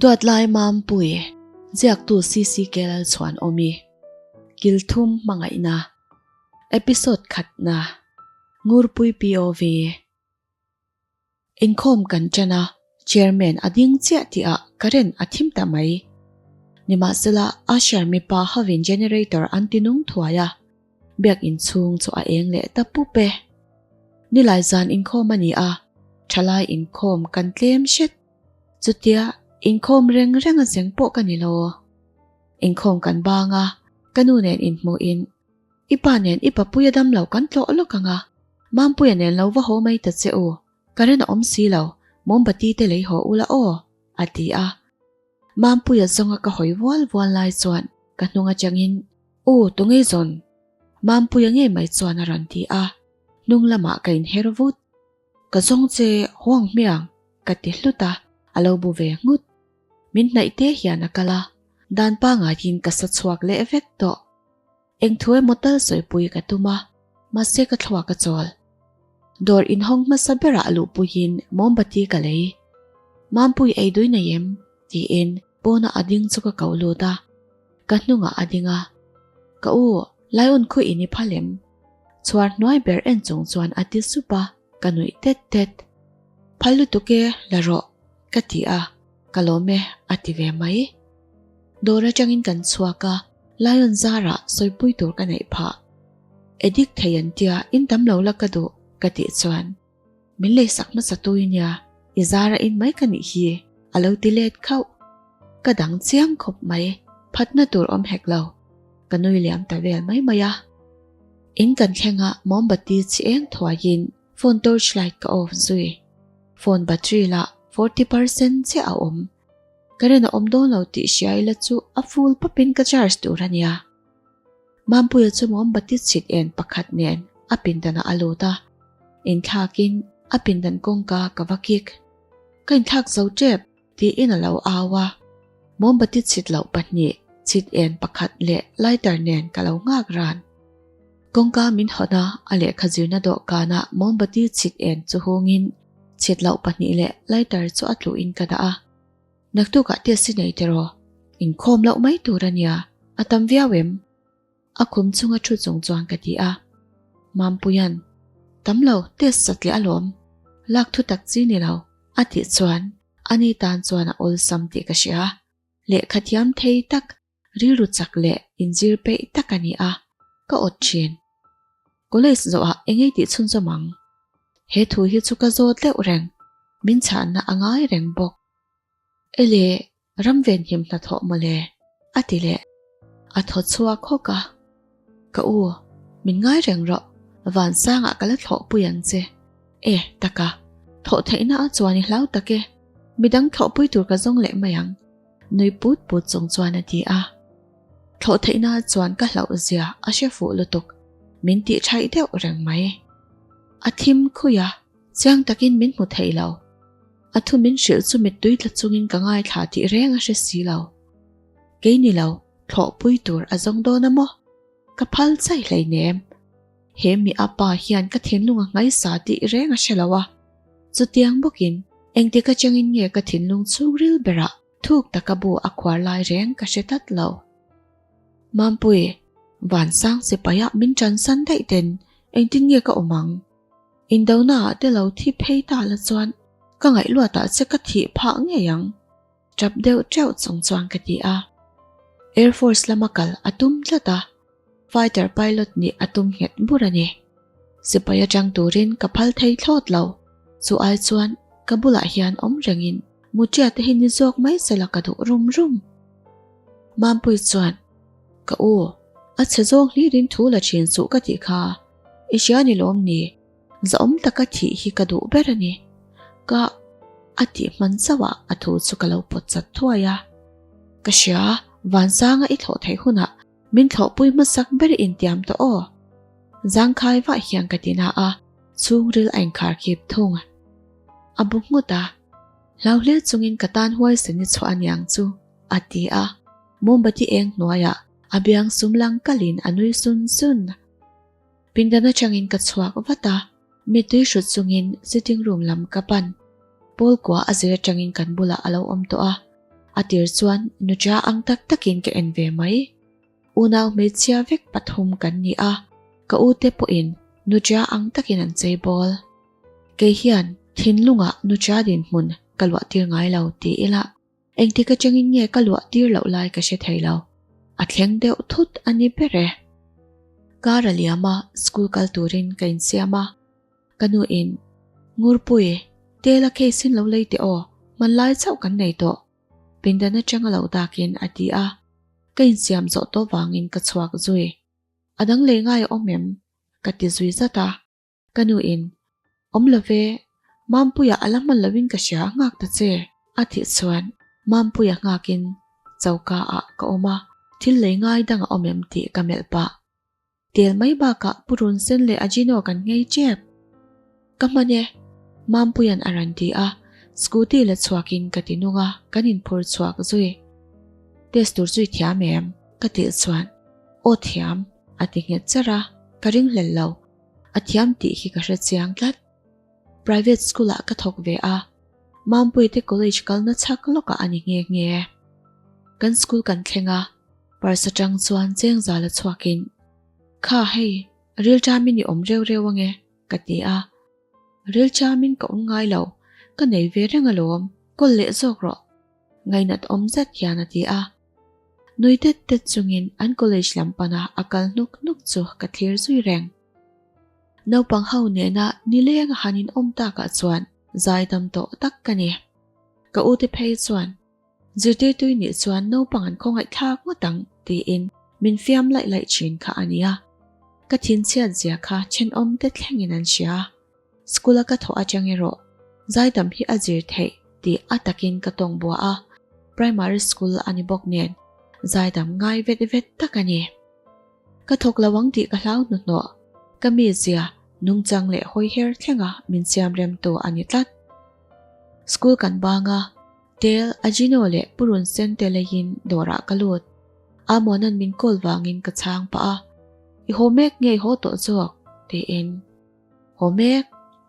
Duatlai Mampui, ziaktu CCK Lalchhuanawmi, Kilthum Hmangaihna, Episode khatna, Ngurpui POV. Inkhawm kan ṭan a, Chairman a ding chiah tihah current a thim ta mai. Nimahsela, Usher mipa hovin generator an ti nung thuai a, biakinn chhung chu a eng leh ta pup e. Nilai zan inkhawm a ni a, ṭhalai inkhawm kan tlem hret. Chutia inkhawm reng reng a zeng pawh ka ni lo. Inkhawm kan bang a, ka nu nen inhmuhin I pa nen i papuia dam lo kan tlawh lawk ang a, Mampuia nen lo va haw mai ta che u, current a awm si lo, mombati te lei haw ula aw, a ti a. Mampuia zawnga ka hawi vual vual lai chuan ka hnung atangin, U, tunge zawn? Mampuia ngei mai chuan a rawn ti a, hnung lamah ka inher vut. Ka zawng che huang hmiang, ka ti hlut a, a lo bu ve nghut. Min hnaih te hian a kal a, dan pangaiin ka sa chhuak leh vek tawh. Eng thu emaw tal sawipui ka tum a, mahse ka thluak a chawl. Dawr inhawng hmasa berah luhpuiin mombati ka lei. Mampui ei dui nei em? tiin pawna a ding chu ka ko lut a, ka hnungah a ding a. Ka u, Lion khu in i phal em? Chhuar hnuai ber en chung chuan a ti sup a, ka nuih tet tet. Phal lutuk e, la rawh, ka ti a, ka lawm e, a ti ve mai. Dawr atangin kan chhuak a, Lion zarah sawipui tur ka neih phah. Edik thei an tia in tam lo la ka duh, ka tih chuan min leisak hmasa tu i nia, i zara in mai ka nih hi, a lo ti let khauh. Ka dang chiang khawp mai, phatna tur awm hek lo. Ka nui liam ta vel mai mai a. In kan thlengah mombati chi eng thuaiin phone torch light ka off zui. Phone battery lah 40% chiah a awm. Current a awm dawn lo tih hria ila chu a full pawpin ka charge tur a nia. Mampuia chu mombati chhit en pakhat nen a pindanah a lut a, inthlakin a pindan kawngka ka va kik. Ka inthlak zo tep tiin a lo au a, mombati chhit loh pahnih, chhit en pakhat leh lighter nen ka lo nghak ran. Kawngka min hawn a, a lehkha zirna dawhkanah mombati chhit en chu hungin chhit loh pahnih leh lighter chu a tluhin ka dah a. Naktukah test i nei tiraw? Inkhawm loh mai tur a nia, a tam viau em? A khum chunga thu chung chuan ka ti a. Mampuia'n, Tam lo, test sat leh alawm. Lak thu tak chi ni lo, a tih chuan ani tan chuan a awlsam tih ka hria. Lehkha thiam thei tak Rilru chak leh inzir peih tak a ni a, ka awt thin. College zawhah engei tih chhunzawm ang? He thu hi chu ka zawt deuh reng, min chhanna a ngai reng bawk. Ele, ram venhim hnathawh mawle, a ti leh. A thaw chhuak hawk a. Ka u, min ngai reng rawh, vansangah ka la thlawhpui ang che. E, taka, thawh theihna a chuan i hlau tak e, midang thlawhpui tur ka zawng leh mai ang. Nui put put chung chuan a ti a. Thlawh theihna chuan ka hlauh zia a hre fuh lutuk, min tih thaih deuh reng mai. A thim khui a, chiang takin min hmu thei lo. A thu min hrilh chu mittui tla chungin ka ngaithla tih reng a hre si lo. Kei ni lo, thlawhpui tur a zawng dawn a maw? Ka phal chai hleinem. He mi a pa hian ka thinlung a ngaisa tih reng a hre lo a. Chutiang bawkin, engtik atangin nge ka thinlung chhungril berah thuk taka bu a khuar lai reng ka hre tlat lo. Mampui, Vansang sipaiah min tansan daih ten engtin nge ka awm ang? Indonaah te lo thi phei ta la chuan ka ngaihluatah che ka thih phah ngei ang. Tap deuh teuh chung chuan ka ti a. Air Force lama kal a tum tlat a, fighter pilot nih a tum nghet bur a ni. Sipai atang turin ka phal thei thlawt lo, chu ai chuan ka bulah hian awm rengin Mutia te hi ni zawk mai sela ka duh rum rum. Mampui chuan, Ka u, a chhe zawng hlirin thu la thin suh ka tih kha, i hria ni lawm ni? Zahawm taka thih hi ka duh ber a ni. Ka a tih hman chauh ah a thu chu ka lo pawt chat thuai a. Ka hria, Vansanga i thlawh theih hunah min thlawhpui hmasak ber i intiam tawh aw. Zangkhai vah hian ka ti na a, chhungril a inkhar khip thung. A bu nghut a, Hlau hle chungin ka tan huaisen i chhuah aniang chu, a ti a. Mombati eng hnuaiah a biang sum lang kalin a nui sun sun. Pindan atangin ka chhuak vat a, mittui hrut chungin sitting room lam ka pan. Pawl kua a zir atangin kan bulah a lo awm tawh a. A tir chuan nucha ang tak takin ka en ve mai. Unau hmeichhia vek pathum kan ni a, ka ute pawhin nucha ang takin an chei bawl. Kei hian thinlungah nucha dinhmun ka luah tir ngai lo ti ila engtik atangin nge ka luah tir loh lai ka hre thei lo. A thleng deuh thut a ni ber e. Car a liam a, school kal turin ka insiam a. Ka nu in, Ngurpui, tel a case in lo lei teh aw, hmanlai chauh kan nei tawh. Pindan atanga lo dakin a ti a, ka insiam zawh tawh vangin ka chhuak zui. A dang lei ngai a awm em? Ka ti zui zat a. Ka nu in, Awm lo ve, Mampuia a la hman loin ka hria nghak ta che. A tih chuan Mampuia nghakin choka ah ka awm a, thil lei ngai dang a awm em tih ka melh pah. Tel mai bakah Pu Runsen leh Ajino kan ngei tep. Ka hman e, Mampuia'n a rawn ti a, scooty la chhuakin ka ti nung a, kan inphur chhuak zui. Test tur chu i thiam em? Ka tih chuan, Aw thiam, a ti nghet charh a, ka ringhlel lo. A thiam tih hi ka hre chiang tlat. Private school ah ka thawk ve a, Mampuii te college kalna chhak lawkah a ni nghe nghe. Kan school kan thleng a, purse atang chuan cheng zal a chhuakin, Kha hei, ril ṭamin i awm reu reu ange, ka ti a. Ril ṭamin ka awm ngai lo, ka nei ve reng alawm, kawl leh zawk rawh, ngainat awm zet hian a ti a. Nui tet tet chungin an college lam pana a kal hnuk hnuk chu ka thlir zui reng. Naupang ho nena nileng a han inawm takah chuan zaidam tawh tak ka ni. Ka ute phei chuan, Zirtirtui nih chuan naupang an khawngaih thlak ngawt ang tiin min fiam laih laih thin kha a nia. Ka thinchhiat zia kha thenawm te thlengin an hria. School a ka thawh atang erawh zaidam hi a zir theih tih a takin ka tawng bua a, primary school a ni bawk nen zaidam ngai vet vet tak a ni. Ka thawk lo ang tih ka hlau hnuhnawh. Ka mizia, nungchang leh hawiher thlenga min siam remtu a ni tlat. School kan bang a, Tel, Ajino leh Purun sen te leiin dawrah ka lut. Amuana'n min call vangin ka chhang pah a, I haw mek nge i haw tawh zawk? tiin. Haw mek,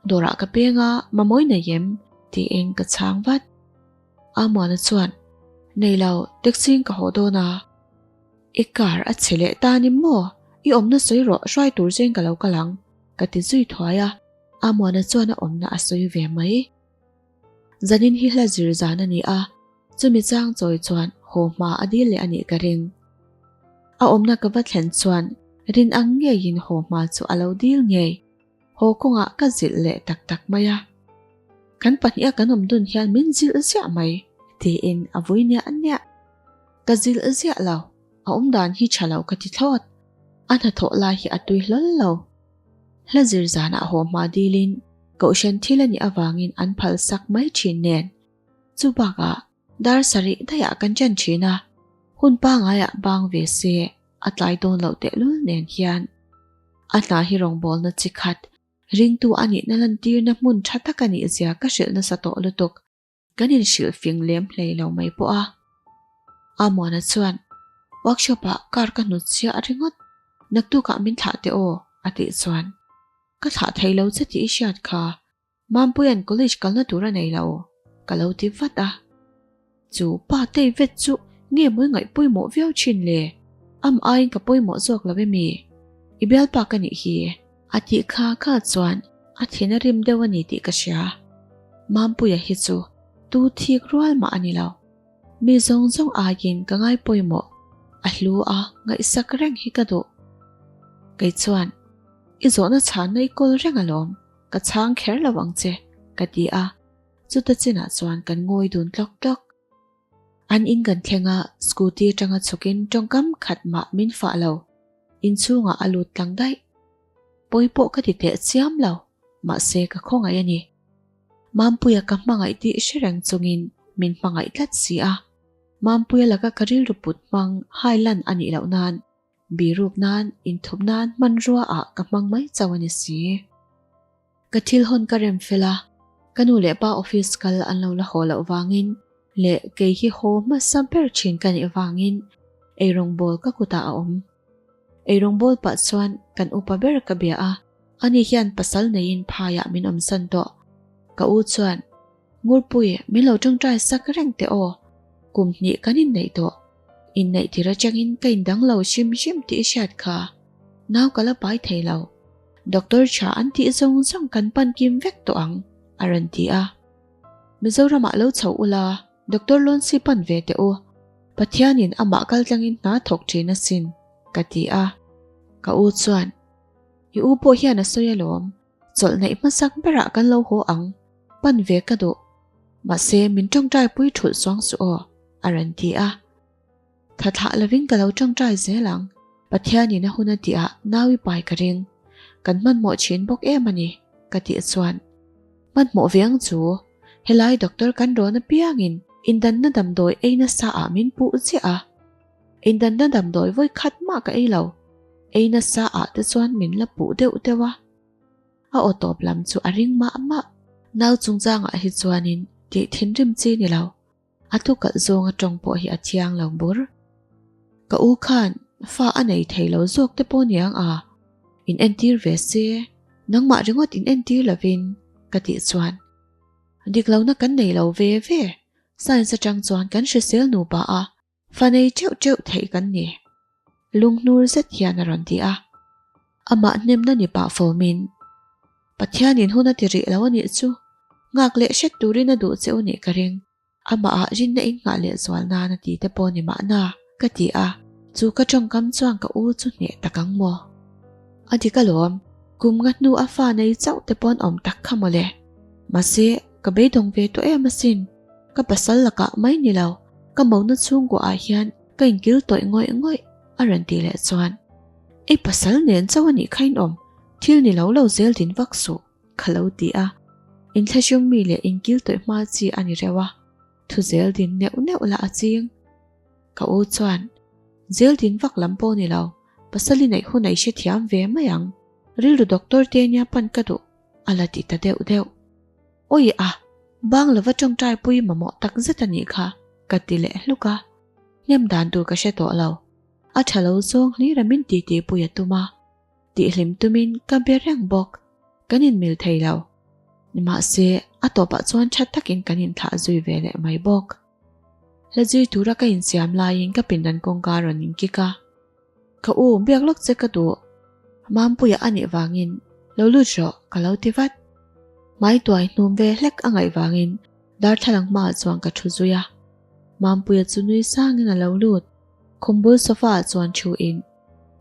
dawrah ka peng a, mamawi nei em? tiin ka chhang vat. Amuana chuan, Nei lo, taxi in ka haw dawn a. I car a chhe leh ta ni maw? I awmna sawi rawh, hruai tur zeng ka lo kal ang, ka ti zui thuai a. Amuana chuan a awmna a sawi ve mai. Zanin hi hla zir zan a ni a, chumi chang chawi chuan haw hma a dil leh a nih ka ring. A awmna ka va thlen chuan rin ang ngeiin haw hma chu a lo dil ngei. Haw kawngah ka zilh leh tak tak mai a. Kan pahniha kan awm dun hian min zilh ziah mai, tiin a vui niah niah. Ka zilh ziah lo, a awm dan hi tha lo ka ti thlawt. A hnathawh lai hi a tui hlawl lo. Hla zir zanah haw hma dilin kohhran thil a nih avangin an phal sak mai thin nen. Chu bakah dar sarih daihah kan chen thin a, hun pangaiah bang ve se a tlai dawn loh tehlul nen hian a hna hi rawngbawlna chi khat ringtu a nihna lantirna hmun tha tak a nih zia ka hrilh nasa tawh lutuk. Kan inhrilh fing lem hlei lo mai pawh a. Amuana chuan, Workshop-ah car ka hnut chiah ringawt, naktukah min thlah teh aw, a tih chuan, Ka thlah thei lo che tih i hriat kha, Mampuia'n college kalna tur a nei lo, ka lo ti vat a. Chu pa tei vet chu nge mawi ngaih pawimawh viau thin le? Am aiin ka pawimawh zawk lo emi? I bialpa ka nih hi. A tih kha kha chuan a thin a rim deuh a ni tih ka hria. Mampuia hi chu tu thik rual mah a ni lo. Mi zawng zawng aiin ka ngai pawimawh, a hlu a, ngaihsak reng hi ka duh. Kei chuan, I zawhna chhanna i kawl reng alawm, ka chhang kher lo ang che, ka ti a. Chuta chinah chuan kan ngawi dun tlawk tlawk. An in kan thleng a, scooty atanga chhukin tawngkam khat mah min fah lo. Inchhungah a lut tlang daih. Pawi pawh ka ti teh chiam lo, mahse ka khawngaih a ni. Mampuia ka hmangaih tih hre reng chungin min hmangaih tlat si a. Mampuia laka ka rilru put hmang hai lan a nih loh nan, biruk nan, inthup nan hmanrua ah ka hmang mai chauh a ni si. Ka thil hawn ka rem fel a, ka nu leh pa office kal an lo la haw loh vangin leh kei hi haw hmasa ber thin ka nih vangin eirawngbawl ka kutah a awm. Eirawngbawl pah chuan kan upa ber ka bia a, ani hian pasal neiin phaiah min awmsan tawh. Ka u chuan, Ngurpui, min lo tawngtai sak reng teh aw. Kum hnih kan inneih tawh. Inneih tir atangin ka indang lo hrim hrim tih i hriat kha. Nau ka la pai thei lo. Doctor tha an tih zawng zawng kan pan kim vek tawh ang, a rawn ti a. Mizoramah lo chho ula, Doctor Lonsi pan ve teh u. Pathianin amah kal tlangin hna thawk thin asin, ka ti a. Ka u chuan, I u pawh hian a sawi alawm. Chawlh neih hmasak berah kan lo haw ang, pan ve ka duh. Mahse, min tawngtai pui thulh chuang suh aw, a rawn ti a. Tha thlah lovin ka lo tawngtai zel ang, Pathianin a hun a tihah nau i pai ka ring. Kan hmanhmawh thin bawk em a ni, ka tih chuan. Hmanhmawh ve ang chu, helai doctor kan rawn apiangin indanna damdawi ei nasa ah min puh chiah a. Indanna damdawi vawi khat mah ka ei lo, ei nasa ah te chuan min la puh deuh deuh a. A aw tawp lam chu a ring mah mah. Nau chungchangah hi chuanin tih thinrim chi ni lo. A thukalh zawnga tawng pawh hi a thiang lo bur. Ka u khan fa a nei thei lo zawk te pawh niang a, in entir ve se, nangmah ringawt in entir lovin ka tih chuan dik lohna kan nei lo ve ve, science atang chuan kan hrisel nupa a, Fa nei teuh teuh theih kan ni. Lunghnur zet hian a rawn ti a. Amah hnemna ni pah fawmin, Pathianin hun a ti rih lo a nih chu, nghak leh hret turin a duh che u nih ka ring. Amahah rinna in nghah leh zual nan a ti te pawh ni mahna, ka ti a. Chu ka tawngkam chuan ka u chu hneh tak ang maw? A dik alawm, kum nga hnu a fa nei chauh te pawn awm tak kha mawle. Mahse, ka beidawng ve tawh em asin. Ka pasal lakah mai ni lo, ka mona chhungkuah ah hian ka inkil tawih ngawih ngawih a rawn tih leh chuan Ei pasal nen chauh a nih kha in awm, thil ni lo lo zel din vak suh ka lo ti a, inthlahrung mi leh inkil tawih hma chi a ni reuh a, thu zel din neuh neuh lah a ching. Ka u chuan Zel din vak lam pawh ni lo, pasal i neih hun a i hrethiam ve mai ang, rilru doctor te nia pan ka duh a la ti ta deuh deuh. Awi a, bang lova tawngtai pui mamawh tak zet a nih kha, ka ti leh hluk a. Hnem dan tur ka hre tawh lo. A tha lo zawng hlir a min titi pui a tum a. Tihhlim tumin ka be reng bawk. Kan inmil thei lo. Nimahse, a tawpah chuan tha takin kan inthlah zui ve leh mai bawk. Hla zui tura ka insiam laiin ka pindan kawngka a rawn inkik a. Ka u, biak lawk che ka duh. Mampuia a nih vangin lo lut rawh ka lo ti vat. Hmai tuai hnum ve hlek a ngaih vangin darthlalang hmaah chuan ka thu zui a. Mampuia chu nui sangin a lo lut. Khum bul sofa ah chuan thu in,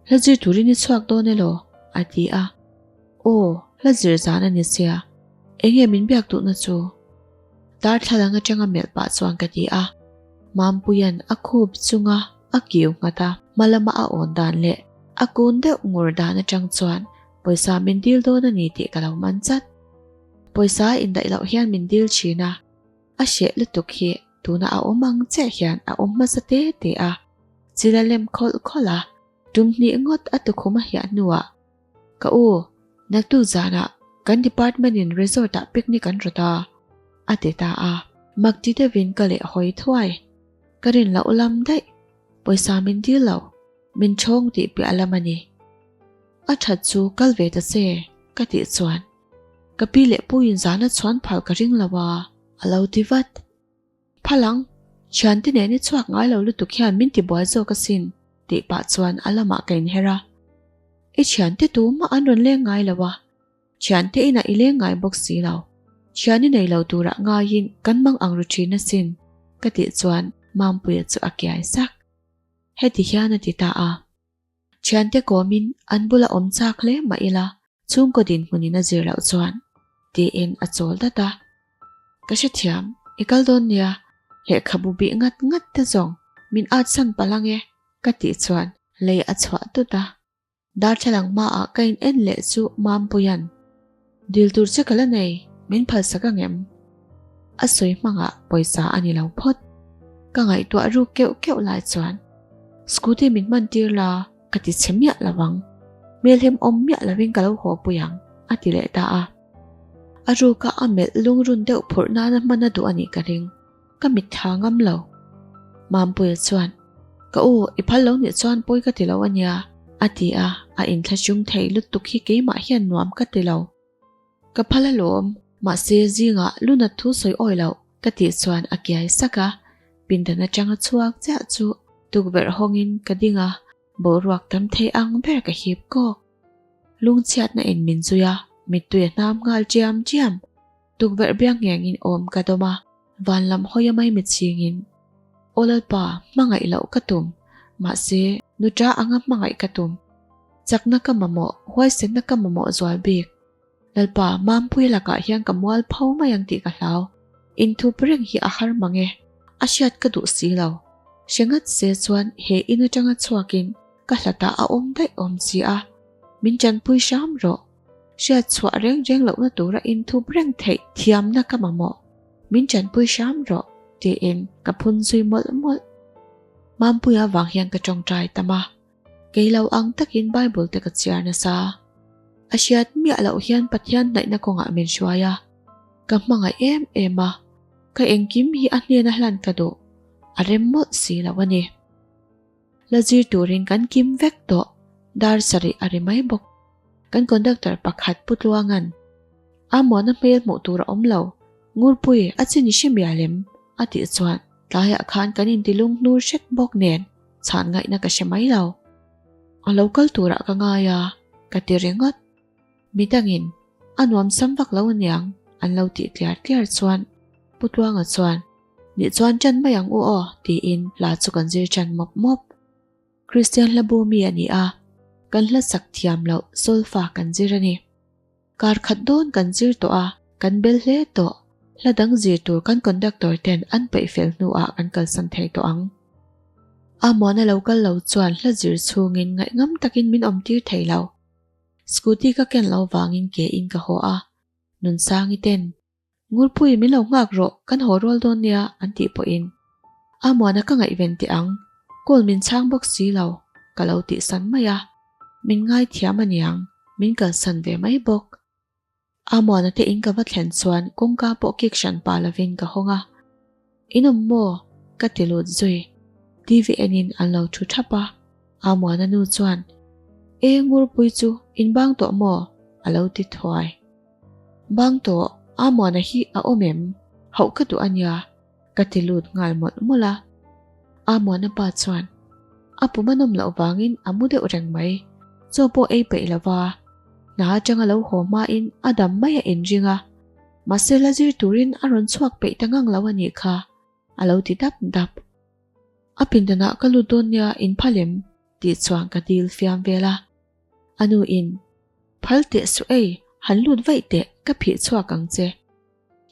Hla zir turin i chhuak dawn elaw? a ti a. Aw, hla zir zan a ni sia. Enge min biak duhna chu? Darthlalang atanga melh pah chuan ka ti a. Mampuia'n a khup chunga a kiu nghat a, hma lama a awn dan leh a kun deuh ngur dan atang chuan pawisa min dil dawn a ni tih ka lo man chat. Pawisa indaih loh hian min dil thin a, a hreh lutuk hi tuna a awm ang chiah hian a awm hmasa te te a, chil a lem khawlh khawlh a, tum hnih ngawt a tukhum a hiah hnuah Ka u, naktuk zanah kan department in resort ah picnic an rawt a, a ti ta a. Mak ti deuhin ka leh hawi thuai. Ka rin loh lam daih, pawisa min dil lo, min chhawng tih piah lam a ni. A that chu kal ve ta che, ka tih chuan ka pi leh pu in zana chhuan phal ka ring lo a, a lo ti vat. Phalang, thiante nen i chhuak ngai lo lutuk hian min ti buai zawk asin, tih pah chuan a lamah ka inher a. I thiante tu mah an rawn leng ngai lo a, thiante inah i leng ngai bawk si lo. Thian i nei lo turah ngaiin kan mang ang ru thin asin, ka tih chuan Mampuia chu a kiai sak. Heti hian a ti ta a. Thiante kawmin an bula awm chak hle mah ila chhungkaw dinhmunin a zir loh chuan tiin a chawl dat a. Ka hrethiam, i kal dawn nia, lehkhabu bih ngat ngat te zawng min at san palh ang e ka tih chuan lei a chhuah tut a. Darthlalang hmaah ka in en leh chu Mampuia'n, Dil tur che ka la nei, min phalsak ang em? A sawi hmangah pawisa a ni lo phawt. Ka ngaihtuah ruk keuh keuh lai chuan Scooty min hman tir la ka ti chhe miah lo ang, hmelhem awm miah lovin ka lo haw pui ang a ti leh ta a. A ruka a melh lungrun deuh phurh nana hman a duh a nih ka ring. Ka mitthla ngam lo. Mampuia chuan, Ka u, i phal lo nih chuan pawi ka ti lo a nia, a ti a, a inthlahrung thei lutuk hi keimah hian nuam ka ti lo. Ka phal alawm, mahse zingah lunat thu sawi awi loh ka tih chuan a kiai sak a. Pindan atanga chhuak chiah chu tukverh hawngin ka ding a, boruak tam thei ang ber ka hip kawk. Lungchhiatna in min zui a, mittui a hnam nghal chiam chiam. Tukverh biang ngengin awm ka dawm a, van lam hawi a mai mitchhingin, Aw Lalpa, hmangaih loh ka tum, mahse, nuṭa anga hmangaih ka tum. Chakna ka mamawh, huaisenna ka mamawh zual bik. Lalpa, Mampui lakah hian ka mual pho mai ang tih ka hlau. Inthup reng hi a har mang e, a hriat ka duh si lo. Hre ngat se chuan he in atanga chhuakin ka hlatah a awm daih awm si a, min tanpui hram rawh. Hriat chhuah reng reng lohna tura inthup reng theih thiamna ka mamawh. Min tanpui hram rawh, tiin ka phun zui mawlh mawlh. Mampuia vang hian ka tawngtai tam a. Kei lo ang takin Bible te ka chhiar nasa. A hriat miah loh hian Pathian hnaihna kawngah min hruai a. Ka hmangaih em em a, ka engkim hi a hnena hlan ka duh, a rem mawlh si lo a ni. La zir turin kan kim vek tawh, dar sarih a ri mai bawk. Kan conductor pakhat Pu Tluanga'n, A muana hmel hmuh tur a awm lo, Ngurpui a chin i hre mial em? a tih chuan tlaiah khan kan intilung hnur hrek bawk nen chhan ngaihna ka hre mai lo. A lo kal turah ka ngai a, ka ti ringawt. Midangin a nuam sam vak lo aniang an lo tih tliar tliar chuan Pu Tluanga chuan, Nih chuan ṭan mai ang u aw tiin hla chu kan zir ṭan mawp mawp. Kristian hla bu mi a ni a, kan hla sak thiam loh solfa kan zir a ni. Kar khat dawn kan zir tawh a, kan bel hle tawh. Hla dang zir tur kan conductor ten an peih fel hnuah kan kalsan thei tawh ang. A muana lo kal lo chuan hla zir chhungin ngaihngam takin min awm tir thei lo. Scooty ka ken lo vangin ke in ka haw a, Nunsangi ten, Ngurpui min lo nghak rawh, kan haw rual dawn nia an tih pawhin a muana ka ngaihven teh ang, call min chhang bawk si lo ka lo tihsan mai a, min ngaithiam aniang min kalsan ve mai bawk. A muana te in ka va thlen chuan kawngka pawh kik hran pah lovin ka hawng a, In awm maw? ka ti lut zui. TV enin an lo thu thap a, a muana nu chuan, E Ngurpui chu in bang tawh maw? a lo ti thuai. Bang tawh, a muana hi a awm em? Hauh ka duh a nia, ka ti lut nghal mawlh mawlh a. A muana pa chuan, A pum a nawm loh vangin a mu deuh reng mai, chaw pawh ei peih lo va, hna atanga lo haw hmain a dam mai a inring a, mahse la zir turin a rawn chhuak peih ta ngang lo a nih kha, a lo ti dap dap. A pindanah ka lut dawn nia inphal em? tih chuan ka dil fiam vel a. A nu in, Phal teh suh ei, han lut vaih teh, ka phih chhuak ang che.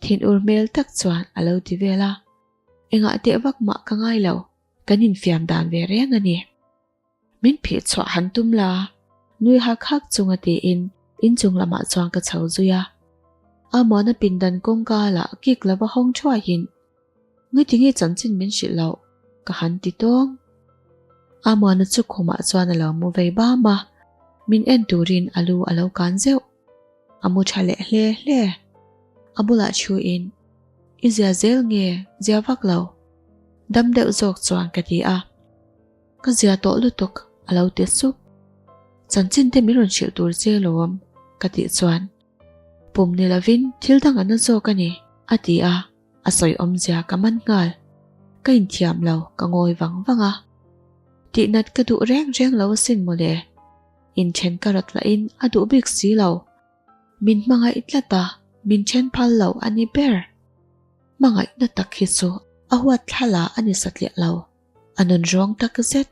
Thin ur hmel tak chuan a lo ti vel a. Engah teh vak mah ka ngai lo, kan infiam dan ve reng a ni. Min phih chhuah han tum la, nui hak hak chunga tiin inchung lamah chuan ka chho zui a. A muana pindan kawngka lah kik lova hawng thuaiin, Ngatinge chanchin min hrilh loh? ka han ti tawng. A muana chu khumah chuan a lo mu vei bam a, min en turin a lu a lo kan zeuh. A mu tha leh hle hle. A bulah thuin, I zia zel nge zia vak lo? Dam deuh zawk chuan ka ti a. Ka zia tawh lutuk a lo ti sup. Chanchin te min rawn hrilh tur che lawm ka tih chuan pum ni lovin thil dang a na zawk a ni a ti a, a sawi awmzia ka man nghal. Ka inthiam lo ka ngawi vang vang a. Tihnat ka duh reng reng lo asin mawle. Inthen ka rawt lahin a duh bik si lo. Min hmangaih tlat a, min then phal lo a ni ber. Hmangaihna tak hi chu a huat thla la a ni satliah lo. A nun rawng tak zet.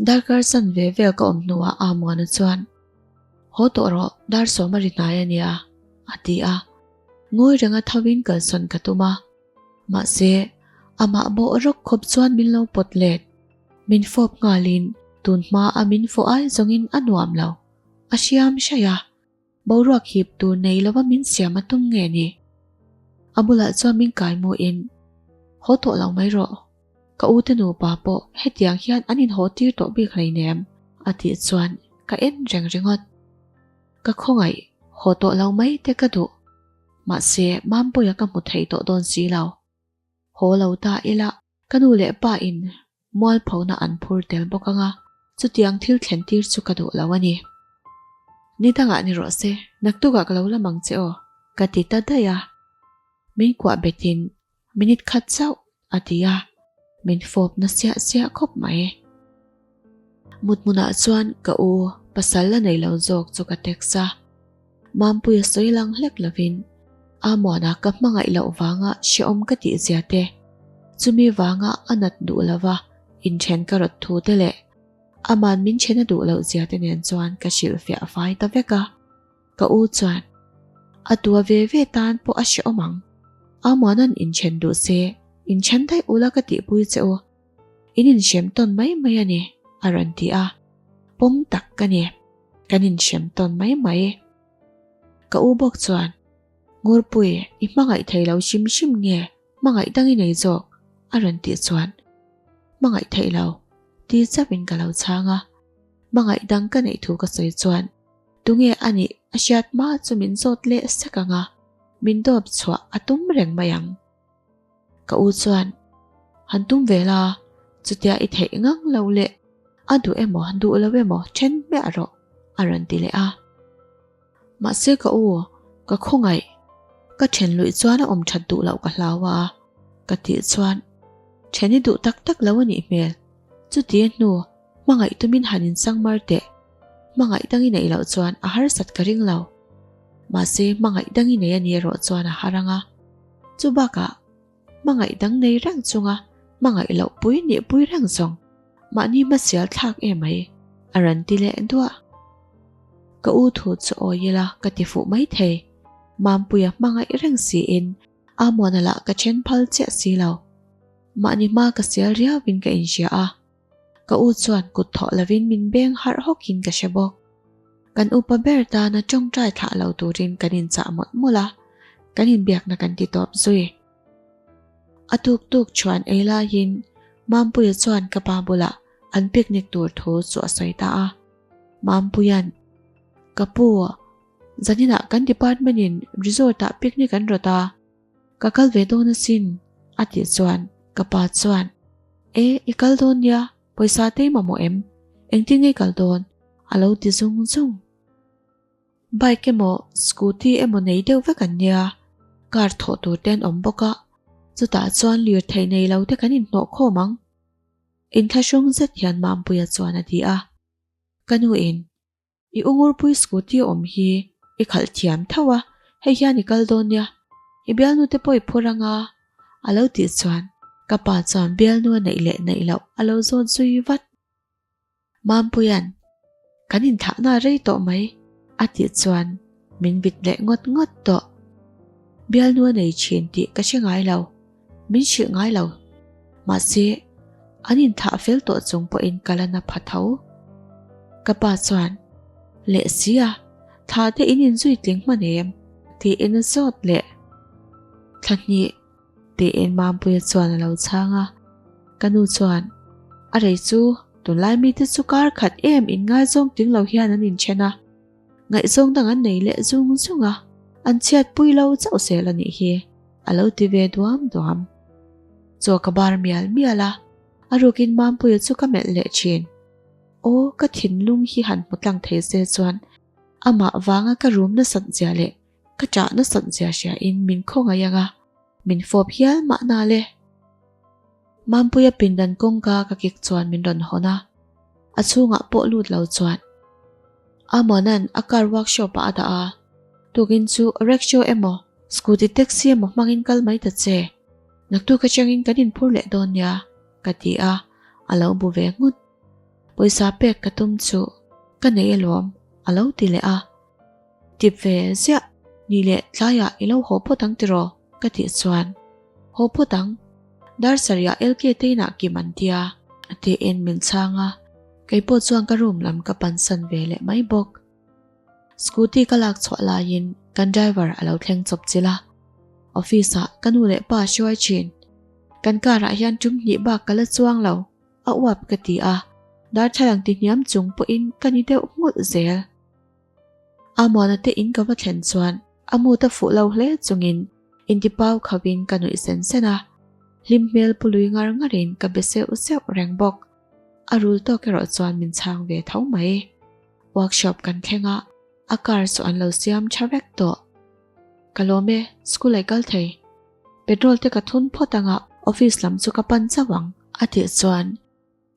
Darkar chan ve vel ka awm hnuah Amuana chuan, Haw tawh rawh, dar sawm a ri hnai a nia, a ti a. Ngawi renga thovin kalsawn ka tum a. Mahse, amah bawh rawk khawp chuan min lo pawt let. Min fawp nghalin tun hma a min fawh ai zawngin a nuam lo. A hriam hraih a. Boruak hip tur nei lova min siam a tum nge ni? A bulah chuan min kai muin, Haw tawh lo mai rawh. Ka u te nupa pawh hetiang hian an inhaw tir tawh bik hleinem a tih chuan ka en reng ringawt. Ka khawngaih, haw tawh lo mai te ka duh. Mahse, Mampuia ka hmu thei tawh dawn si lo. Haw lo ta ila Ka nu leh pa in mualphona an phur tel bawk anga, chutiang thil thlen tir chu ka duh lo a ni. Ni dangah ni rawh se, naktukah ka lo la mang che aw, ka ti ta daih a. Min kuah betin minute khat chauh a ti a. Min fawp na siah siah khawp mai. Mut hmunah chuan ka u pasal la nei lo zawk chu ka text a. Mampuia sawi lang hlek lovin Amuana ka hmangaih loh vanga hrehawm ka tih zia te, chumi vanga a nat duh lova inthen ka rawt thu te leh aman min then a duh loh zia te nen chuan ka hrilhfiah fai ta vek a. Ka u chuan, A tua ve ve tan pawh a hrehawm ang. Amuana'n inthen duh se, inthen daih ula ka tihpui che u. In inhrem tawn mai mai a ni, a rawn ti a. Pawm tak ka ni. Kan inhrem tawn mai mai. Ka u bawk chuan, Ngurpui, i hmangaih thei lo hrim hrim nge hmangaih dang i nei zawk? a rawn tih chuan, Hmangaih theih lo, ti chauhin ka lo chhang a. Hmangaih dang ka neih thu ka sawi chuan, Tunge a nih a hriat hma chu min zawt leh sek ang a, min dawp chhuah a tum reng mai ang. Ka u chuan, Han tum ve la, chutia i theih ngang lo leh a duh emaw duh lo emaw then hmiah rawh, a rawn ti leh a. Mahse ka u, ka khawngaih, ka then luih chuan a awm that duh loh ka hlau a, ka tih chuan, Then i duh tak tak lo a nih hmel, chuti a hnu hmangaih tumin han insang mar teh, hmangaih dang i neih loh chuan a harsat ka ring lo. Mahse hmangaih dang i nei a ni erawh chuan a har ang a. Chu bakah hmangaih dang nei reng chunga hmangaih loh pui nih pui reng zawng mahni hmasial thlak em mai a rawn ti leh duah. Ka u thu chu awi ila ka ti fuh mai thei. Mampuia hmangaih reng siin Amuana lah ka then phal chiah si lo. Mahni hma ka sial riauin ka inhria a. Ka u chuan kut thawh lovin min beng harh hawkin ka hre bawk. Kan upa ber tana tawngtai thlah lo turin kan inchah mawlh mawlh a, kan inbiakna kan ti tawp zui. A tuk tuk chuan ei laiin Mampuia chuan ka pa bulah an picnic tur thu chu a sawi ta a. Mampuia'n, Ka pu, zaninah kan department in resort ah picnic an rawt a, Ka kal ve dawn asin, a tih chuan ka pa chuan, E, i kal dawn nia, pawisa te i mamawh em? Engtin nge i kal dawn? a lo ti zung zung. Bike emaw scooty emaw nei deuh vek an nia, car thawh tur te an awm bawk a, chutah chuan lirthei nei lo te kan inhnawh khawm ang. Inthlahrung zet hian Mampuia chuan a ti a, Ka nu in, I ungurpui scooty awm hi i khalh thiam tho a, hei hian i kal dawn nia, i bialnu te pawh i phur anga a lo tih chuan ka pa chuan bialnu a neih leh neih loh a lo zawn zui vat. Mampuia'n, Kan inthahna a rei tawh mai a tih chuan min vit leh ngawt ngawt tawh. Bialnu a nei thin tih ka hre ngai lo, min hrilh ngai lo. Mahse, an inthah fel tawh chung pawhin ka la na pha tho. Ka pa chuan, Leh si a, thla te in inzui tling hman em? tiin a zawt leh. Thla hnih, tiin Mampuia chuan a lo chhang a. Ka nu chuan, A rei chu, tunlai mite chu kar khat em inngaizawng tling lo hian an inthen a. Ngaihzawng dang an nei leh zung zung a, an chhiat pui lo chauh zel a nih hi, a lo ti ve duam duam. Chaw ka bar mial mial a, a rukin Mampuia chu ka melh leh thin. Aw, ka thinlung hi han hmu tlang thei se chuan amah vanga ka rum nasat zia leh ka ṭah nasat zia hriain min khawngaih ang a, min fawp hial mahna le. Mampuia pindan kawngka ka kik chuan min rawn hawn a, a chhungah pawh lut lo chuan Amuana'n a car workshop ah a dah a, tukin chu rickshaw emaw scooty taxi emaw hmangin kal mai ta che, naktuk atangin kan inphur leh dawn nia ka ti a, a lo bu ve nghut. Pawisa pek ka tum chu ka nei alawm a lo ti leh a, Tip ve ziah, ni leh tlaiah i lo haw phawt ang tiraw? ka tih chuan, Haw phawt ang, dar sarihah LK te inah kim an tia, tiin min chhang a, kei pawh chuan ka room lam ka pansan ve leh mai bawk. Scooty ka lak chhuah laiin kan driver a lo thleng chawp chilh a, office ah ka nu leh pa hruai thin. Kan car ah hian tum hnih bak ka la chuang lo, a uap ka ti a, darthlalang ti hniam chung pawhin ka ni deuh nghulh zel. Amuana te in ka va thlen chuan a mut a fuh lo hle chungin intipau khovin ka nuih sen sen a, hlim hmel pu lui ngar ngarin ka be seuh seuh reng bawk. A rul tawk erawh chuan min chhang ve tho mai. Workshop kan thleng a, a car chu an lo siam tha vek tawh. Ka lawm e, school ai kal thei. Petrol te ka thun phawt anga office lam chu ka pan chauh ang. A tih chuan,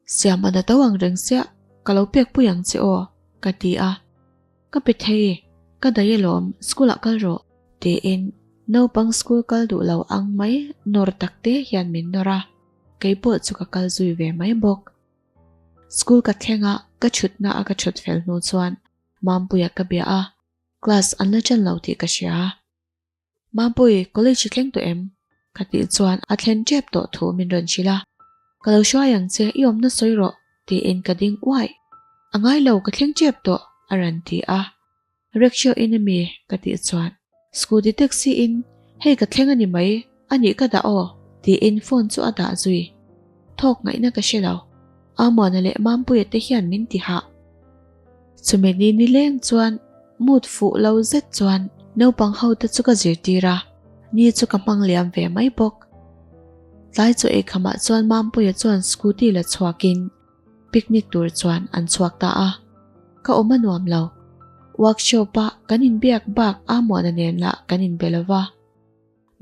Siam a na to ang reng chiah, ka lo pek pui ang che aw, ka ti a. Ka pe thei, ka daih alawm, school ah kal rawh, tiin naupang school kal duh lo ang mai nawr tak te hian min nawr a, kei pawh chu ka kal zui ve mai bawk. School ka thleng a, ka thutna a ka thut fel hnu chuan Mampuia ka bia a, class an la ṭan lo tih ka hria. Mampui, college i thleng tawh em? Ka tih chuan a thlen ṭep tawh thu min rawn hrilh a. Ka lo hruai ang che, i awmna sawi rawh, tiin ka ding uaih. A ngai lo, ka thleng ṭep tawh, a rawn ti a. Rickshaw in ami? Ka tih chuan scooty taxi in, hei ka thleng a ni mai, a nih ka dah aw, tiin phone chu a dah zui. Thawk ngaihna ka hre lo. Amuana leh Mampuia te hian min ti hah. Chumi ni nileng chuan mood fuh lo zet chuan naupang ho te chu ka zirtir a, ni chu ka hmang liam ve mai bawk. Tlai chaw eikhamah chuan Mampuia chuan scooty la chhuakin picnic tur chuan an chhuak ta a, ka awm a nuam lo. Workshop a kan inbiak bak Amuana nen lah kan inbe lo va.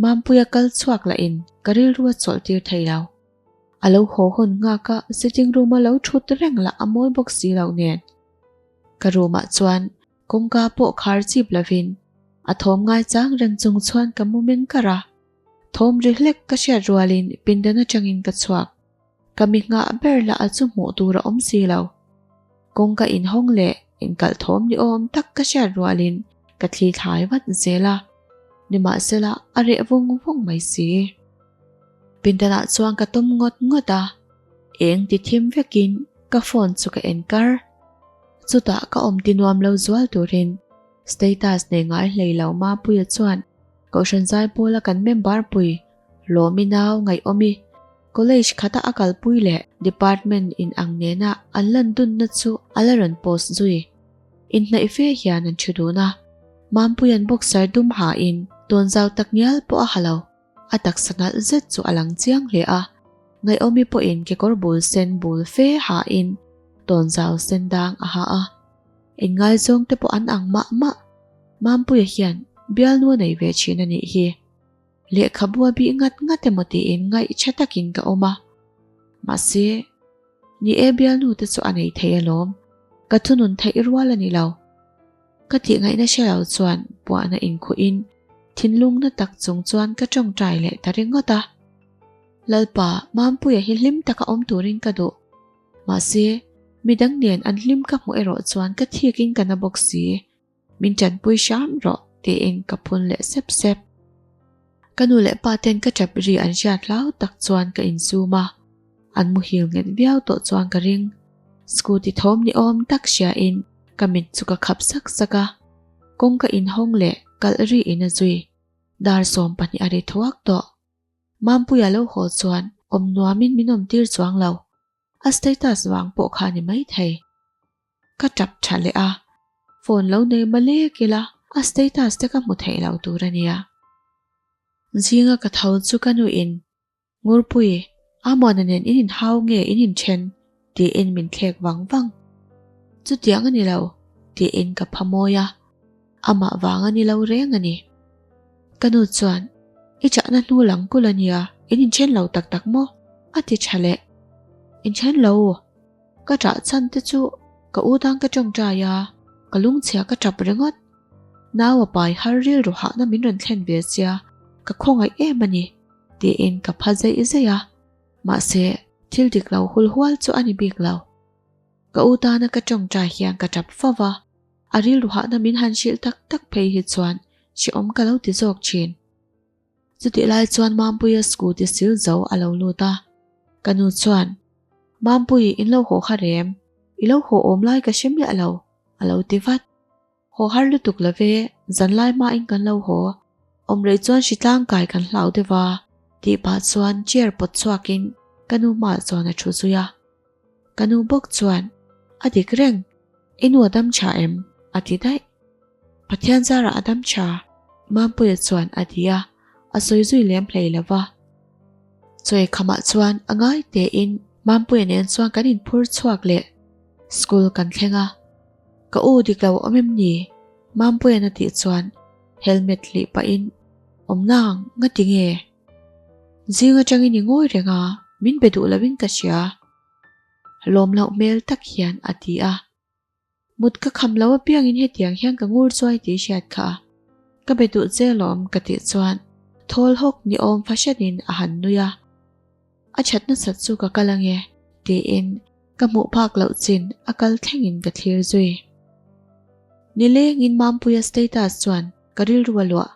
Mampuia kal chhuak lahin ka rilru a chawlh tir thei lo. A lo haw hawn nghak a, sitting room a lo thut reng lah a mawi bawk si lo nen. Ka room ah chuan kawngka pawh khar chip lovin a thawm ngai chang reng chung chuan ka mu meng kar a. Thawm ri hlek ka hriat rualin pindan atangin ka chhuak. Ka mi nghah ber lah a chu hmuh tur a awm si lo. Kawngka inhawng leh inkalh thawm ni awm tak ka hriat rualin ka thli thlai vat zel a, nimahsela a reh vung vung mai si. Pindanah chuan ka tawm ngawt ngawt a, eng ti thim vekin ka phone chu ka en kar. Chutah ka awm ti nuam lo zual turin status nei ngai hlei lo Mapuia chuan Kohhran Zaipawla kan member pui Lawmi nau ngaihawm i college khata a kalpui leh department in ang nena an lan dunna chu a la rawn post zui. Inhnaih fe hian an thu dun a, Mampuia'n boxer dum hain tawnzau tak ngial pawh a ha lo. A taksa nalh zet chu a lang chiang hle a, Ngaihawmi pawhin kekawr bul sen bul fe hain tawnzau sen dang a ha a. Inngaizawng te pawh an ang mah mah. Mampuia hian bialnu a nei ve thin a nih hi. Lehkhabu a bih ngat ngat emaw tiin ngaih tha takin ka awm a. Mahse, ni e bialnu te chu a nei thei alawm. Ka thunun theih rual a ni lo. Ka tih ngaihna hre lo chuan puahna inkhuhin thinlungna tak chung chuan ka tawngtai leh ta ringawt a. Lalpa, Mampuia hi hlim taka awm turin ka duh. Mahse, midang nen an hlim ka hmuh erawh chuan ka thikin ka na bawk si. Min tanpui hram rawh tiin ka phun leh sep sep. Ka nu leh pa ten ka tap ri an hriat hlau tak chuan ka insum a, an muhil nghet viau tawh chuan ka ring. Scooty thawm ni awm tak hria in ka mit chu ka khap sak sak a, kawngka inhawng leh kalh ri in a zui. Dar 12 a ri thuak tawh. Mampuia lo haw chuan awm nuamin min awm tir chuang lo. A status vang pawh kha ni maithei. Ka tap tha leh a, phone lo nei malek ila a status te ka hmu theih lo tur a nia. Zinga ka tho chu ka nuin, Ngurpui, Amuana nen in inhau nge in inthen? tiin min thlek vang vang. Chutiang a ni lo, tiin ka pha mawi a, amah vang a ni lo reng a ni. Ka nu chuan, I chahna hnu lang kul a nia, in inthen lo tak tak maw? a ti tha leh. Inthen lo. Ka ṭah chhan te chu ka u tan ka ṭawngṭai a, ka lungchhia ka ṭap ringawt. Nau a pai har rilru hahna min rawn thlen ve sia, ka khawngaih em a ni, tiin ka pha zeih zeih a. Mahse, thil dik lo hul hual chu a ni bik lo. Ka u tana ka ṭawngṭai hian ka ṭap fo va, a rilru hahna min han hrilh tak tak phei hi chuan hrehawm ka lo ti zawk ṭhin. Chutih lai chuan Mampuia scooty sil zo a lo lut a, ka nu chuan, Mampui, in lo haw har em? I lo haw awm lai ka hre miah lo, a lo ti vat. Haw har lutuk lo ve, zan lai hmain kan lo haw. Awm rei chuan hritlang kai kan hlau deuh a, tih pah chuan chair pawt chhuakin ka nu hmaah chuan a thu zui a. Ka nu bawk chuan, A dik reng, i nu a dam tha em? a ti daih. Pathian zarah a dam tha, Mampuia chuan a ti a, a sawi zui lem hlei lo va. Chawi khamah chuan a ngai tein Mampuia nen chuan kan inphur chhuak leh school kan thleng a. Ka u dik lo awm em ni? Mampuia'n a tih chuan helmet hlih pahin, Awm nang, ngati nge? Zing atangin i ngawi reng a. Min be duh loin ka hria. Lawm loh hmel tak hian a ti a. Mut ka kham lo apiangin hetiang hian ka ngur chuai tih hriat kha a. Ka be duh che lawm ka tih chuan thawl hawk ni awm fahranin a han nui a. A that nasat chu ka kal ange tiin ka hmuh phak loh chin a kal thlengin ka thlir zui. Nilengin Mampuia status chuan ka rilru a luah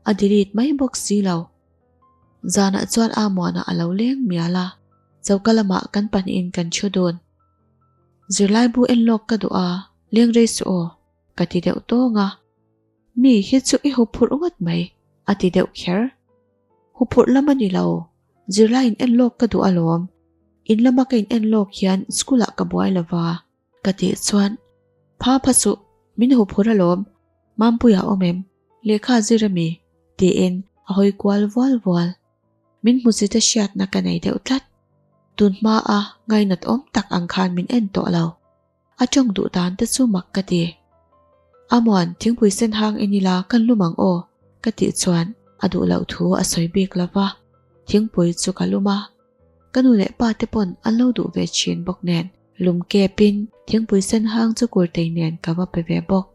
a delete mai bawk si lo. Zanah chuan Amuana a lo leng mial a, choka lamah kan pahnihin kan thu dun. Zirlaibu en lawk ka duh a, leng rei suh aw, ka ti deuh tawng a. Mi hi chu i huphurh ngawt mai, a ti deuh kher. Huphurh lam a ni lo, zirlaiin en lawk ka duh alawm. In lama ka in en lawk hian school ah ka buai lo va. Ka tih chuan, Pha pha suh, min huphurh alawm, Mampuia awm em, lehkha zir ami? tiin a hawi kual vual vual. Min hmusit a hriatna ka nei deuh tlat. Tun hma a ngainat awm tak ang khan min en tawh lo. A tawng duh dan te chu mak ka ti. Amuan, thingpui sen hang en ila kan lum ang aw, ka tih chuan a duh loh thu a sawi bik lo va. Thingpui chu ka lum a. Ka nu leh pa te pawn an lo duh ve thin bawk nen lum kepin thingpui sen hang chu kurtei nen ka va pe ve bawk.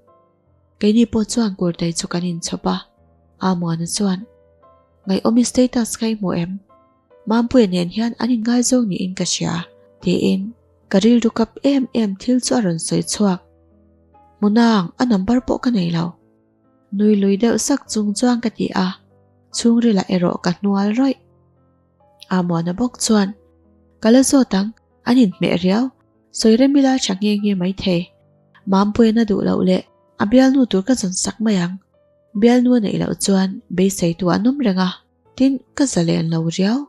Keini pawh chuan kurtei chu kan inchhawp a. Amuana chuan, Ngaihawmi status kha i hmu em? Mampuia nen hian an inngaizawng niin ka hria, tiin ka rilru kap em em thil chu a rawn sawi chhuak. Hmunang, a number pawh ka nei lo. Nui lui deuh sak chung chuan ka ti a, chhungrilah erawh ka hnual rawih. Amuana bawk chuan, Ka la zawt ang, an inhmeh riau, sawi rem ila tha nghe nghe maithei. Mampuia'n a duh loh leh a bialnu tur ka zawn sak mai ang. Bialnu a neih loh chuan beiseitu an awm reng a, tin ka zalen lo riau.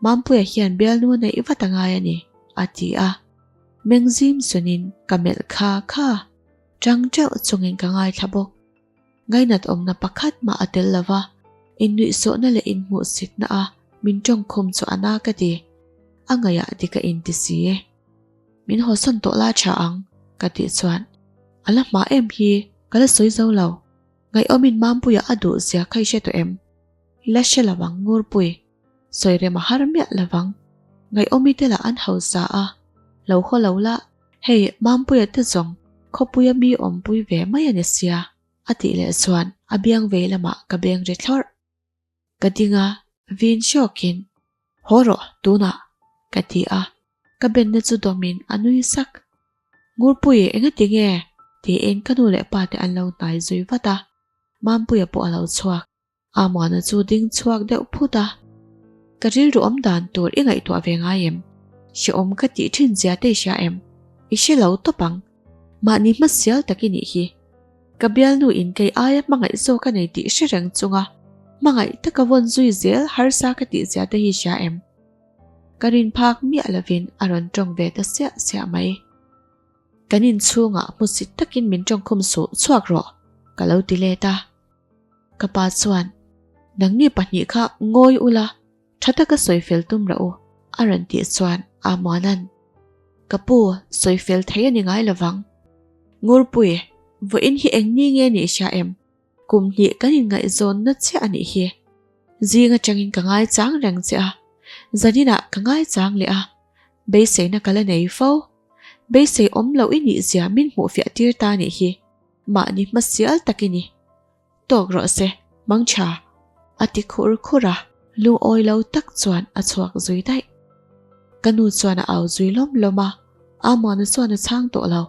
Mampuia hian bialnu a neih vat a ngai a ni, a ti a. Meng zim sunin ka melh kha kha. Tang teuh chungin ka ngaithla bawk. Ngainat awmna pakhat mah a tel lo va, innuihsawhna leh inhmuhsitna a min tawngkhum chu a na ka ti. A ngaihah dik a inti si. Min hawsawn tawh la tha ang, ka tih chuan a la hma em hi ka la sawi zo lo. Ngaihawmin Mampuia a duh zia kha i hre tawh em? I la hre lo ang Ngurpui, sawi rem a har miah lo vang. Ngaihawmi te lah an hausa a, lo haw lo la, hei Mampuia te zawng khawpuia mi awmpui ve mai a ni sia, a tih leh chuan a biang vei lamah ka beng ri thlawrh. Ka ding a, vin hrawkin, Haw rawh, tunah, ka ti a, ka benna chu dawmin a nui sak. Ngurpui, engati nge? tiin ka nu leh pa te an lo hnai zui vat a, Mampuia pawh a lo chhuak. Amuana chu ding chhuak deuh phut a, Ka rilru awm dan tur i ngaihtuah ve ngai em? Hrehawm ka tih thin zia te i hria em? I hre lo tawp ang. Mahni hmasial tak i nih hi. Ka bialnu in kei aia hmangaih zawk a nei tih hre reng chunga hmangaih taka vawn zui zel harsa ka tih zia te hi hria em? Ka rin phak miah lovin a rawn tawng ve ta siah siah mai. Kan inchhungah hmusit takin min tawngkhum suh chhuak rawh ka lo ti let a. Ka pa chuan, Nangni pahnih kha ngawi ula, tha taka sawi fel tum rawh u, a rawn tih chuan Amuana'n, Ka pu, sawi fel thei a ni ngai lovang. Ngurpui, vawiin hi eng ni nge nih hria em? Kum hnih kan inngaihzawnna chiah a nih hi. Zing atangin ka ngaichang reng che a, zaninah ka ngaichang leh a, beiseina ka la nei fo. Beisei awm loh i nih zia min hmuhfiah tir ta nih hi. Mahni hmasial tak i ni. Tawk rawh se, mang tha. A ti khur khur a, lungawi lo tak chuan a chhuak zui daih. Ka nu chuan a au zui lawm lawm a, Amuana chuan a chhang tawh lo.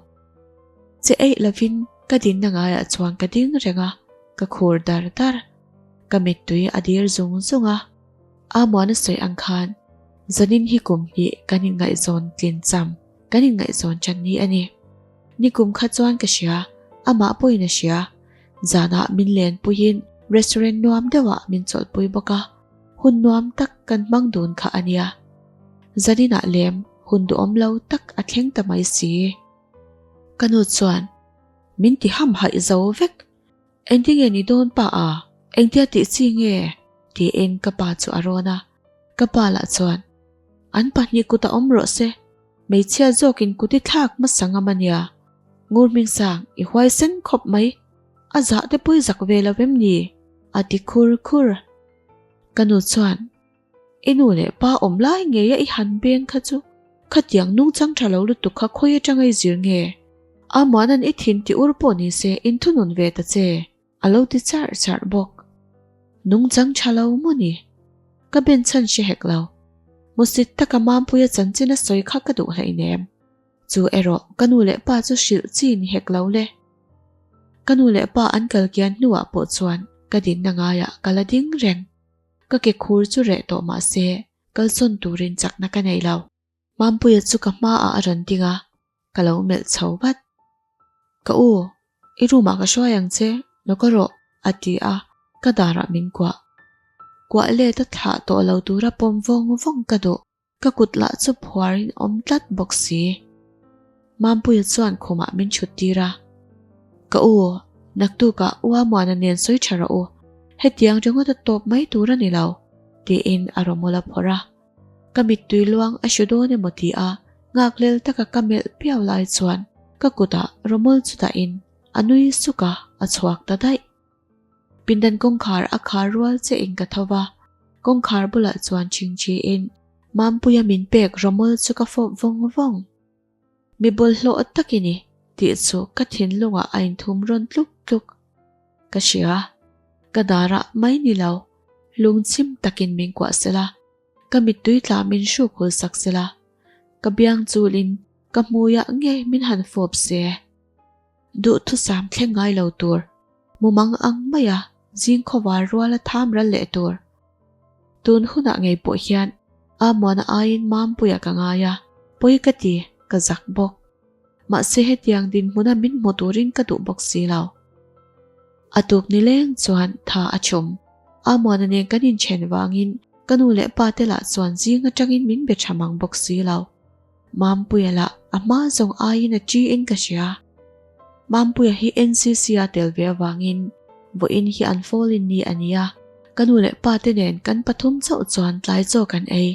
Che eih lovin ka dinna ngaiah chuan ka ding reng a, ka khur dar dar. Ka mittui a dir zung zung a, Amuana sawi ang khan zanin hi kum hnih kan inngaihzawn tlin cham, kan inngaihzawn chan ni a ni. Nikum kha chuan ka hria, amah pawhin a hria. Zanah min lenpuiin restaurant nuam deuhah min chawlhpui bawk a, hun nuam tak kan hmang dun kha a nia. Zaninah lem hun duhawm lo tak a thleng ta mai si. Ka nu chuan min ti ham haih zo vek. Engti nge ni dawn pa a? Engtia tih chi nge? tiin ka pa chu a rawn a. Ka pa lah chuan, An pahnih kut a awm rawh se, hmeichhia zawkin kut i thlak hmasa ngam a nia. Ngur Hmingsang, i huaisen khawp mai. A zah te pawh i zak ve lo em ni? a ti khur khur. Ka nu chuan. I nu leh pa awm lai ngeia i han beng kha chu khatiang nungchang tha lo lutuk kha khawi atanga i zir nge? Amuana'n i thin ti ur pawh ni se inthunun ve ta che, a lo ti charh charh bawk. Nungchang tha lo maw ni? Ka ben chhan hre hek lo. Musit taka Mampuia chanchin a sawi kha ka duh hleinem. Chu erawh ka nu leh pa chu hrilh chi ni hek lo le. Ka nu leh pa an kal kian hnuah pawh chuan ka dinna ngaiah ka la ding reng. Ka ke khur chu reh tawh mah se kalsawn turin chakna ka nei lo. Mampuia chu ka hmaah a rawn ding a, ka lo melh chho vat. Ka u, i room ah ka hruai ang che, lo ka rawh, a ti a, ka darah min kuah. Kuah let a thlah tawh lo tura pawm vawng vawng ka duh. Ka kut lah chu phuarin awm tlat bawk si. Mampuia chuan khumah min chhut tir a. Ka u, naktukah Uamuana nen sawi tha rawh u, hetiang ringawt a tawp mai tur a ni lo, tiin a rawmawl a phawrh a. Ka mittui luang a hru dawn emaw ti a, ngakhlel taka ka melh piau lai chuan ka kutah rawmawl chu dahin a nui suk a, a chhuak ta daih. Pindan kawngkhar a khar rual che in ka tho va, kawngkhar bulah chuan chingchi in Mampuia min pek rawmawl chu ka fawp vawng vawng. Mi bawlhhlawh tak i ni tih chu ka thinlungah a inthum rawn tluk tluk. Ka hria, ka darah mai ni lo, lungchim takin min kuah sela, ka mittui tla min hruk hul sak sela, ka biang chulin ka hmuiah ngei min han fawp se. Duhthusam thleng ngai lo tur, mumang ang maia zing khawvar ruala tham ral leh tur. Tun hunah ngei pawh hian Amuana aiin Mampuia ka ngai a, pawi ka ti, ka zak bawk. Mahse hetiang dinhmuna min hmu turin ka duh bawk si lo. A tuk ni leng chuan tha a chhum. Amuana nen kan inchen vangin ka nu leh pa te lah chuan zing atangin min be tha mang bawk si lo. Mampuia lah a hma zawng aiin a ṭi in ka hria. Mampuia hi NCC a tel ve avangin vawiin hi an fall in ni a nia, ka nu leh pa te nen kan pathum chauh chuan tlai chaw kan ei.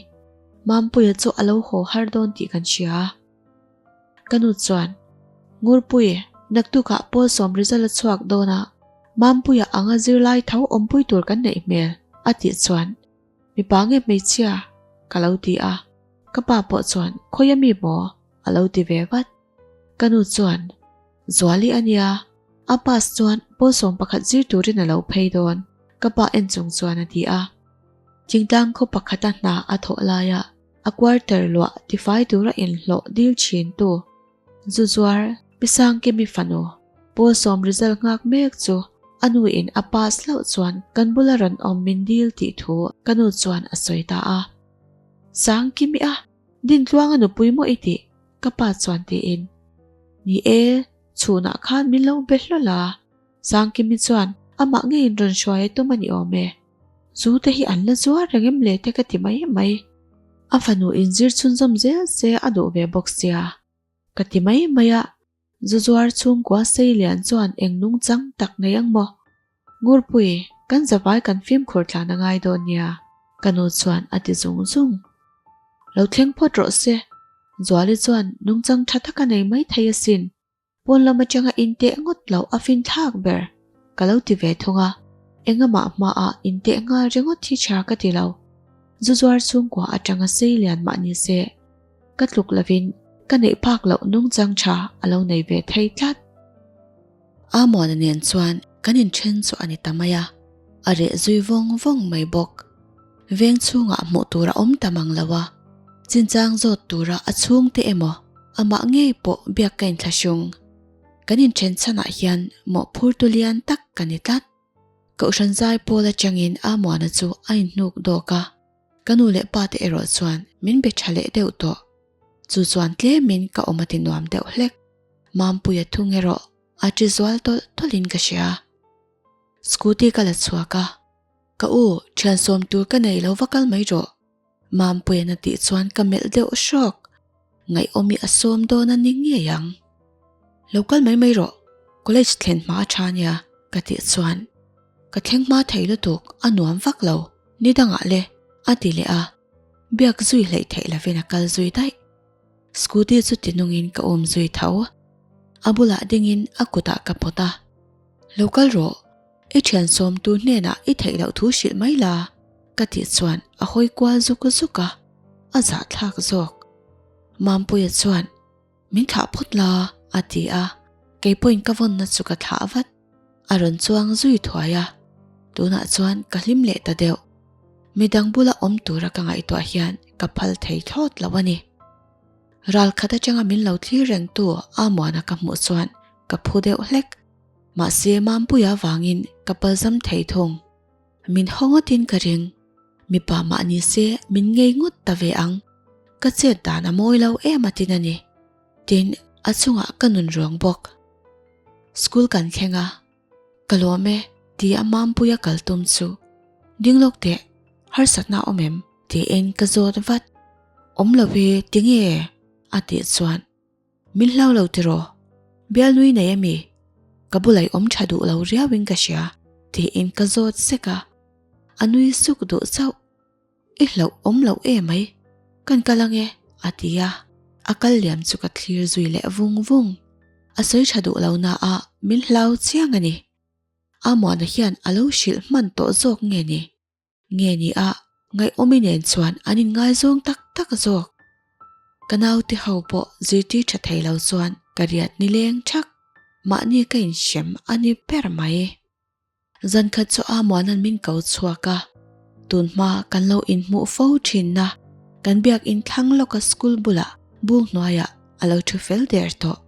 Mampuia chu a lo haw har dawn tih kan hria. Ka nu chuan, Ngurpui, naktukah Paul sawm result a chhuak dawn a, Mampuia anga zirlai tho awmpui tur kan neih hmel, a tih chuan, Mipa nge hmeichhia? ka lo ti a, ka pa pawh chuan khawi a mi maw? a lo ti ve vat. Ka nu chuan, Zuali a nia, a pass chuan pawl 11 zir turin a lo phei dawn, ka pa en chung chuan a ti a. Thingtlang khaw pakhata hna a thawh laia a quarter luah tifai tura inhlawh dil thintu Zu zuar Pi Sangkimi fanu pawl sawm result nghak mek chu a nu in a pass hlauh chuan kan bula rawn awm min dil tih thu ka nu chuan a sawi ta a. Sangkimi a Dintluanga nupui maw i tih? ka pa chuan tiin. Ni e, chhunah khan min lo be hlawl a, Sangkimi chuan amah ngeiin rawn hruai a tum a ni awm e. Zu te hi an la zuar reng em le te ka ti mai mai. A fanu inzir chhunzawm zel se a duh ve bawk sia. Ka ti mai mai a, zu zuar chhungkua sei lian chuan eng nungchang tak nei ang maw? Ngurpui, kan zavai kan fimkhur tlan a ngai dawn nia, ka nu chuan a ti zung zung. Lo thleng phawt rawh se, Zuali chuan nungchang tha tak a nei mai thei asin. Pawn lam atanga inteh ngawt loh a fin thlak ber ka lo ti ve thung a, engamah hmaah inteh nghal ringawt hi tha ka ti lo. Zu zuar chhungkua atanga sei lian mah ni se, ka tluk lovin ka neih phak loh nungchang tha a lo nei ve thei tlat. Amuana nen chuan kan inthen chu a ni ta mai a, a reh zui vawng vawng mai bawk. Veng chhungah hmuh tur a awm ta mang lo a, chinchang zawt tura a chhungte emaw amah ngei pawh biak ka inthlahrung. Kan inthen chhanah hian mawhphurtu lian tak ka ni tlat. Kohhran zai pawl atangin Amuana chu a inhnuk dawk a, ka nu leh pa te erawh chuan min be tha leh deuh tawh. Chu chuan tlemin ka awm a ti nuam deuh hlek. Mampuia thung erawh a ṭi zual tawlh tawlhin ka hria. Scooty ka la chhuak a. Ka u, thian sawm tur ka nei lo va kal mai rawh. Mampuian a tih chuan ka melh deuh hrawk. Ngaihawm i a sawm dawn a ni ngei ang. Lo kal mai mai rawh, college thlen hma a tha nia ka tih chuan ka thleng hma thei lutuk a nuam vak lo, ni dangah le a ti leh a, biak zui hleih theih lovin a kal zui daih. Scooty chu tinungin ka awm zui tho. A bulah dingin a kutah ka pawt a, Lo kal rawh, i thian sawmtu hnenah i theih loh thu hrilh mai la, ka tih chuan a hawi kual zuk zuk a, a zahthlak zawk. Mampuia chuan, Min thlah phawt la, a ti a, kei pawhin ka vawnna chu ka thlah vat. A rawn chuang zui thuai a, tunah chuan ka hlim leh ta deuh. Midang bula awm tura ka ngaihtuah hian ka phal thei thlawt lo a ni. Ral khat atanga min lo thlir rengtu Amuana ka hmuh chuan ka phu deuh hlek. Mahse Mampuia vangin ka palzam thei thung. Min haw ngawtin ka ring. Mipa mah ni se min ngei ngawt ta ve ang. Ka chet dan a mawi lo em a tin a ni. Tin, a chungah ka nun ruang bawk. School kan thleng a, ka lawm e ti a Mampuia kal tum chu. Ding lawk teh, harsatna a awm em? Tiin ka zawt vat. Awm lo e, tinge? A tih chuan. Min hlau lo tiraw? Bialnui nei ami? Ka bulai awm tha duh lo riauin ka hria, tiin ka zawt sek a. A nui suk duh chauh. I hlauh awm loh e mai, kan kal ange, a ti a. A kal liam chu ka thlir zui leh vung vung. A sawi tha duh lo na a, min hlau chiang a ni. Amuana hian a lo hrilh hman tawh zawk nge ni? Nge ni a, ngaihawmi nen chuan an inngaizawng tak tak zawk. Ka naute ho pawh zirtir tha thei lo chuan ka riat nileng thak, mahni ka inhrem a ni ber mai. Zankhat chu Amuana'n min ko chhuak a, tunhma kan lo inhmuh fo thinna kan biak inthlang lawka school bulah bung hnuaiah a lo thu fel der tawh.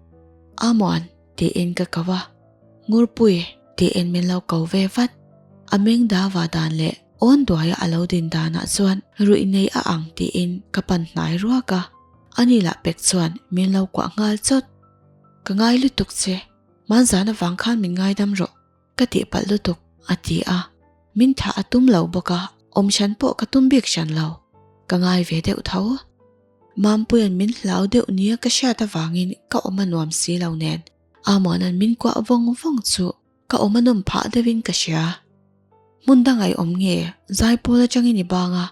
Amuan tiin ka ko a. Ngurpui tiin min lo ko ve vat. A meng dava dan leh awn duaia a lo din danah chuan ruih nei a ang tiin ka pan hnai ruak a. Ani lah pek chuan min lo kuah nghal chawt. Ka ngai lutuk che, hmanzan avang khan min ngaidam rawh, ka tihpalh lutuk, a ti a. Min thlah a tum lo bawk a, awm hran pawh ka tum bik hran lo. Ka ngai ve deuh tho. Mampuia'n min hlau deuh nia ka hriat avangin ka awm a nuam si lo nen. Amuana'n min kuah vawng vawng chu ka awm a nawm phah deuhin ka hria. Hmun dang ai awm nge zaipawl atangin i bang a,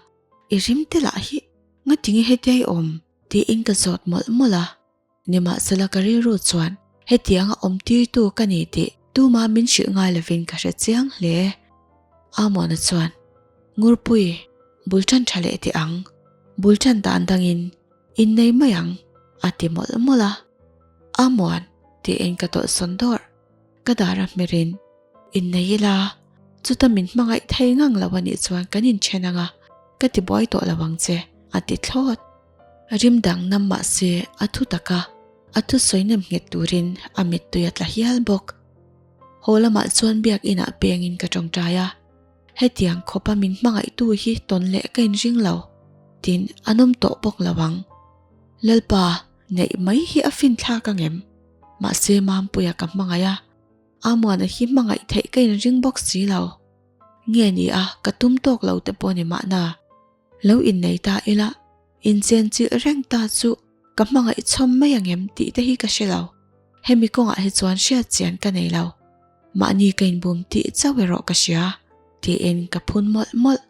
i rim te lah hi ngatinge hetia i awm tiin ka zawt mawlh mawlh a. Nimahsela ka rilru chuan hetianga awm tirtu ka ni tih tuma min hrilh ngai lovin ka hre chiang hle. Amuana chuan, Ngurpui, bul tan tha leh teh ang, bul tan dan dangin innei mai ang, a ti mawlh mawlh a. Amuan, tiin ka tawlh sawn dawrh. Ka dar a hmerin, Innei ila, chuta min hmangaih thei ngang lo a nih chuan kan inthen ang a, ka ti buai tawh lo ang che, a ti thlawt. Rim dang nam mah se a thu tak a, a thusawi nem nghet turin a mittui a tla hial bawk. Haw lamah chuan biak inah pengin ka tawngtai a, hetiang khawpa min hmangaihtu hi tawn leh ka inring lo, tin an awm tawh bawk lo ang. Lalpa, neih mai hi a finthlak ang em? Mahse Mampuia ka hmangaih a, Amuana hi hmangaih theih ka inring bawk si lo. Nge ni a, ka tum tawk lo te pawh ni mahna. Lo innei ta ila, inchenchilh reng ta chu ka hmangaih chhawm mai ang em tih te hi ka hre lo. Hemi kawngah hi chuan hriat chian ka nei lo. Mahni ka inbum tih chauh erawh ka hria, tiin ka phun mawlh mawlh.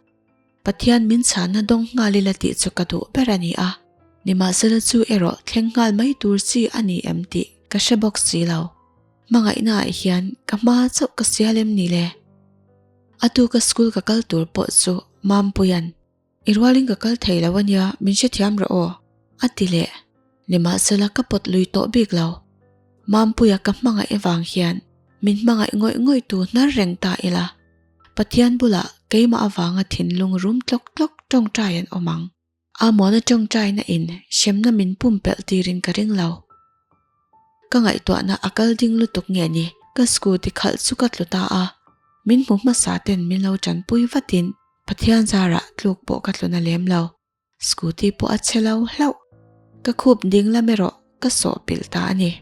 Pathian min chhanna dawng nghal ila tih chu ka duh ber a ni a, nimahsela chu erawh thleng nghal mai tur chi a ni em tih ka hre bawk si lo. Hmangaihnaah hian ka hma chauh ka sial em ni le? A tuka school ka kal tur pawh chu Mampuia'n, I rualin ka kal thei lo ania, min hrethiam rawh aw, a ti leh. Nimahsela ka pawt lui tawh bik lo. Mampuia ka hmangaih avang hian min hmangaih ngawih ngawih tu hnar reng ta ila, Pathian bulah keimah avanga thinlung rum tlawk tlawk tawngtai an awm ang. Amuana tawngtaina in hremna min pumpelh tirin ka ring lo. Ka ngaihtuahna a kal ding lutuk nge ni, ka scooty khalh chu ka tlu ta a, min hmu hmasa ten min lo tanpui vatin Pathian zarah tluk pawh ka tluna lem lo. Scooty pawh a chhe lo hlauh. Ka khup ding lam erawh ka sawh pilh ta a ni.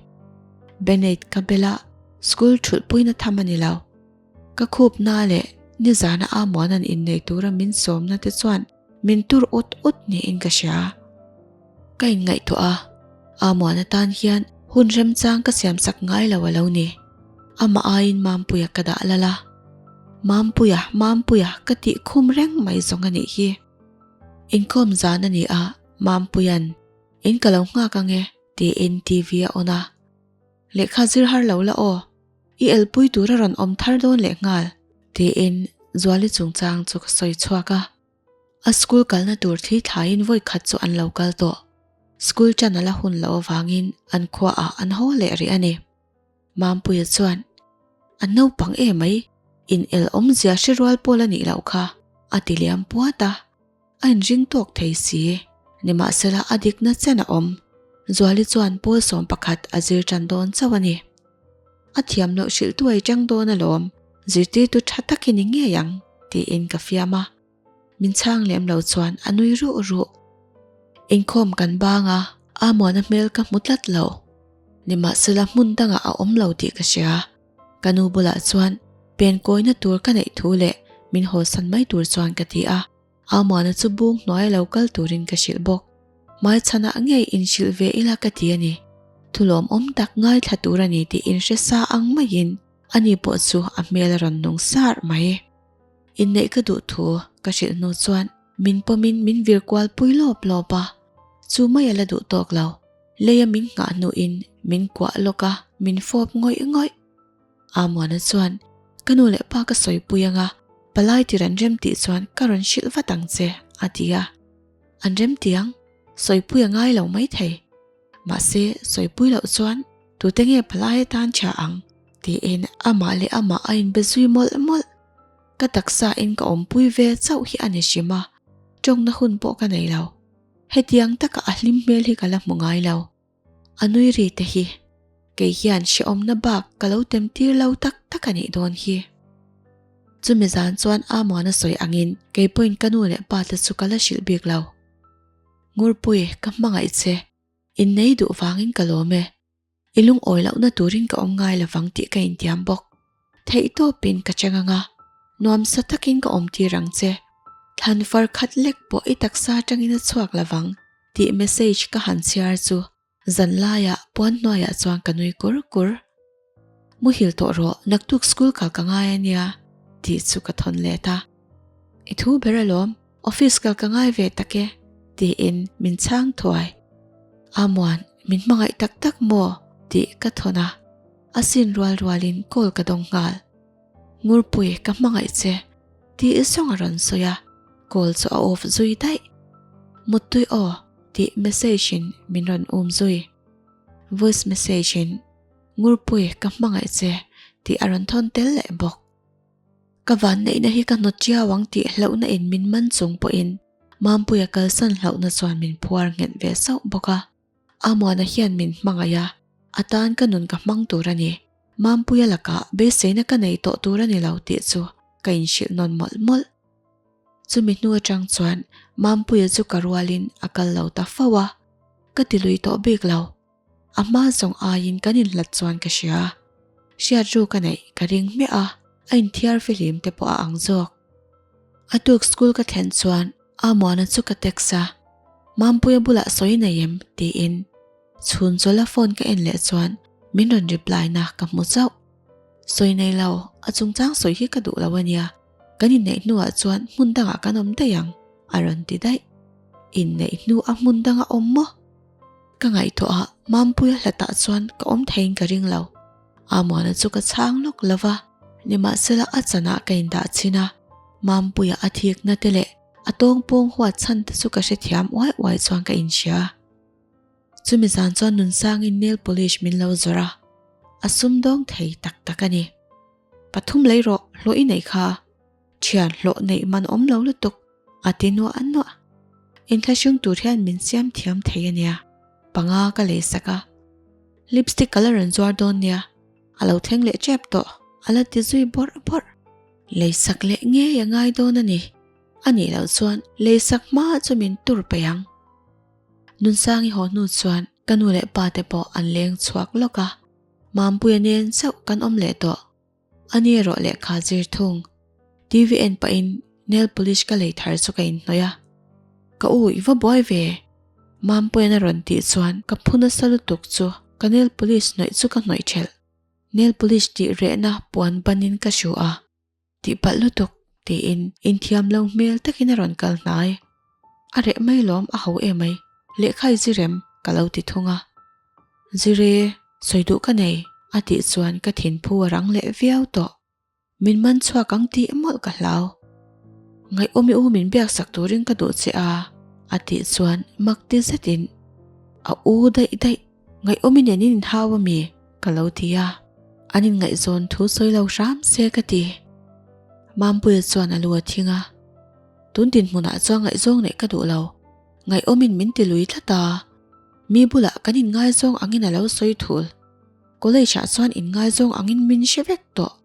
Band-aid ka bel a, school thulhpuina tham a ni lo. Ka khup na leh nizana Amuana'n innei tura min sawmna te chuan min tur ut ut niin ka hria. Ka inngaihtuah a, Amuana tan hian hun remchang ka siamsak ngai lo a lo ni. Amah aiin Mampuia ka dah lal a. Mampuia, Mampuia ka tih khum reng mai zawng a nih hi. Inkhawm zan a ni a, Mampuia'n, In ka lo nghak ang e, tiin TV a on a. Lehkha zir har lo la aw, i elpui tur a rawn awm thar dawn leh nghal, tiin Zuali chungchang chu ka sawi chhuak a. A school kalna tur thli thlaiin vawi khat chu an lo kal tawh. School ṭan a la hun loh avangin an khuaah an haw leh rih a ni. Mampuia chuan, A naupang e mai, in el awmzia hre rual pawl a nih loh kha, a ti liam puat a. A inring tawk thei si. Nimahsela a dikna chen a awm. Zuali chuan pawl 11 a zir ṭan dawn chauh a ni. A thiam loh hrilh tu ei ṭang dawn alawm, zirtirtu ṭha tak i ni ngei ang, tiin ka fiam a. Min chhang lem lo chuan a nui ruh ruh. Inkhawm kan bang a, Amuana hmel ka hmu tlat lo. Nimahsela hmun dangah a awm lo tih ka hria. Ka nu bulah chuan pen kawina tur ka neih thu leh min hawlsan mai tur chuan ka ti a. Amuana chu bung hnuai lo kal turin ka hrilh bawk. Hmaichhanah ngei inhrilh ve ila ka ti a ni. Thulawmawm tak ngaithla tur a ni tih inhre sa ang maiin ani pawh chu a hmel a rawn nung sar mai. Inneih ka duh thu ka hrilh hnu chuan min pawmin min vir kual pui lawp lawp a, chu mai a la duh tawk lo. Leia min nghah hnuin min kuah lawk a, min fawp ngawih ngawih. Amuana chuan, Ka nu leh pa ka sawipui anga, palai tir an rem tih chuan ka rawn hrilh vat ang che, a ti a. An rem tiang, sawipui a ngai lo maithei. Mahse, sawipui loh chuan tute nge palai atan tha ang? tiin amah leh amah a inbe zui mawlh mawlh. Ka taksa in ka awmpui ve chauh hi a ni hrim a, tawngna hun pawh ka nei lo. Hetiang taka a hlim hmel hi ka la hmu ngai lo. A nui ri te hi kei hian hrehawmna bak ka lo tem tir lo tak tak a nih dawn hi. Chumi zan chuan Amuana sawi angin kei pawhin ka nu leh pa te chu ka la hrilh bik lo. Ngurpui, ka hmangaih che. Innei duh vangin ka lawm e. I lungawi lohna turin ka awm ngai lovang tih ka intiam bawk. Theihtawpin ka cheng anga, nuamsa takin ka awm tir ang che. Thlan far khat lek pawh i taksa atangin a chhuak lovang tih message ka han chhiar chu zan laiah puan hnuaiah chuan ka nui kur kur. Muhil tawh rawh, naktuk school kal ka ngai a nia tih chu ka thawn let a. I thu ber alawm, office kal ka ngai ve tak e, tiin min chhang thuai. Amuan, min hmangaih tak tak maw? tih ka thawn a, a sin rual rualin call ka dawng nghal. Ngurpui, ka hmangaih che, tih zawng a rawn sawi a, call chu a off zui daih. Muttui aw, tih message in min rawn um zui. Voice message in, Ngurpui, ka hmangaih che, tih a rawn thawn tel leh bawk. Ka vanneihna hi ka hnawt chiau ang tih hlauhna in min man chung pawhin Mampuia kalsan hlauhna chuan min phuar nghet ve sauh bawk a. Amuana hian min hmangaih a, a tan ka nun ka hmang tur a ni. Mampuia lakah beiseina ka nei tawh tur a ni lo tih chu ka inhrilh nawn mawlh mawlh. Chumi hnu atang chuan Mampuia chu ka rualin a kal lo ta fo a, ka ti lui tawh bik lo. A hma zawng aiin kan inhlat chuan ka hria. Hriat ru ka neih ka ring hmiah a, a inthiar fihlim te pawh a ang zawk. A tuk school ka thlen chuan Amuana chu ka text a, Mampuia bulah sawi nei em? tiin chhun chawlh a phone ka en leh chuan min rawn reply na ka hmu chauh. Sawi nei lo, a chungchang sawi hi ka duh lo a nia, kan inneih hnuah chuan hmun dangah kan awm daih ang, a rawn ti daih. Inneih hnu a hmun danga awm maw? Ka ngaihtuah a, Mampuia hlatah chuan ka awm theiin ka ring lo. Amuana chu ka chhang lawk lo va, nimahsela a chanah ka indah chhin a, Mampuia a thikna te leh a tawngpawng huat chhan te chu ka hrethiam uai uai chuan ka inhria. Chumi zan chuan Nunsangin nail polish min lo zawrh a, a sumdawng thei tak tak a ni. Pathum lei rawh, hlawh i nei kha. Thian hlawh neih man awm lo lutuk, a ti nuah nuah. Inthlahrung tur hian min siam thiam thei a nia, panga ka lei sak a. Lipstick ka la rawn zuar dawn nia, a lo thleng leh tep tawh, a la ti zui bawrh bawrh. Lei sak leh ngei a ngai dawn a ni, a nih loh chuan lei sak hma chu min tur peih ang. Nunsangi haw hnu chuan ka nu leh pa te pawh an leng chhuak lawk a, Mampuia nen chauh kan awm leh tawh. A ni erawh lehkha zir thung. TV en pahin nail polish ka lei thar chu ka inhnawih a. Ka u i va buai ve? Mampuian a rawn tih chuan ka phu nasa lutuk chu ka nail polish hnawih chu ka hnawih thelh. Nail polish tih rehna puan banin ka hru a. Tihpalh lutuk tiin inthiam lo hmel takin a rawn kal hnai. A reh mai lawm a ho emai, lehkha i zirem ka lo ti thung a. Zire, sawi duh ka nei, a tih chuan ka thinphu a rang leh viau tawh. Min man chhuak ang tih mawlh ka hlau. Ngaihawm i u min biaksak turin ka duh che a, a tih chuan mak ti zetin a u daih daih Ngaihawm i nen in inhau a mi? ka lo ti a, an inngaihzawn thu sawi lo hram se ka ti. Mampuia chuan a lu a thing a, Tun dinhmunah chuan ngaihzawng neih ka duh lo, ngaihawmin min ti lui tlat a, mi bulah kan inngaizawng angin a lo sawi thul. College ah chuan inngaizawng angin min hre vek tawh.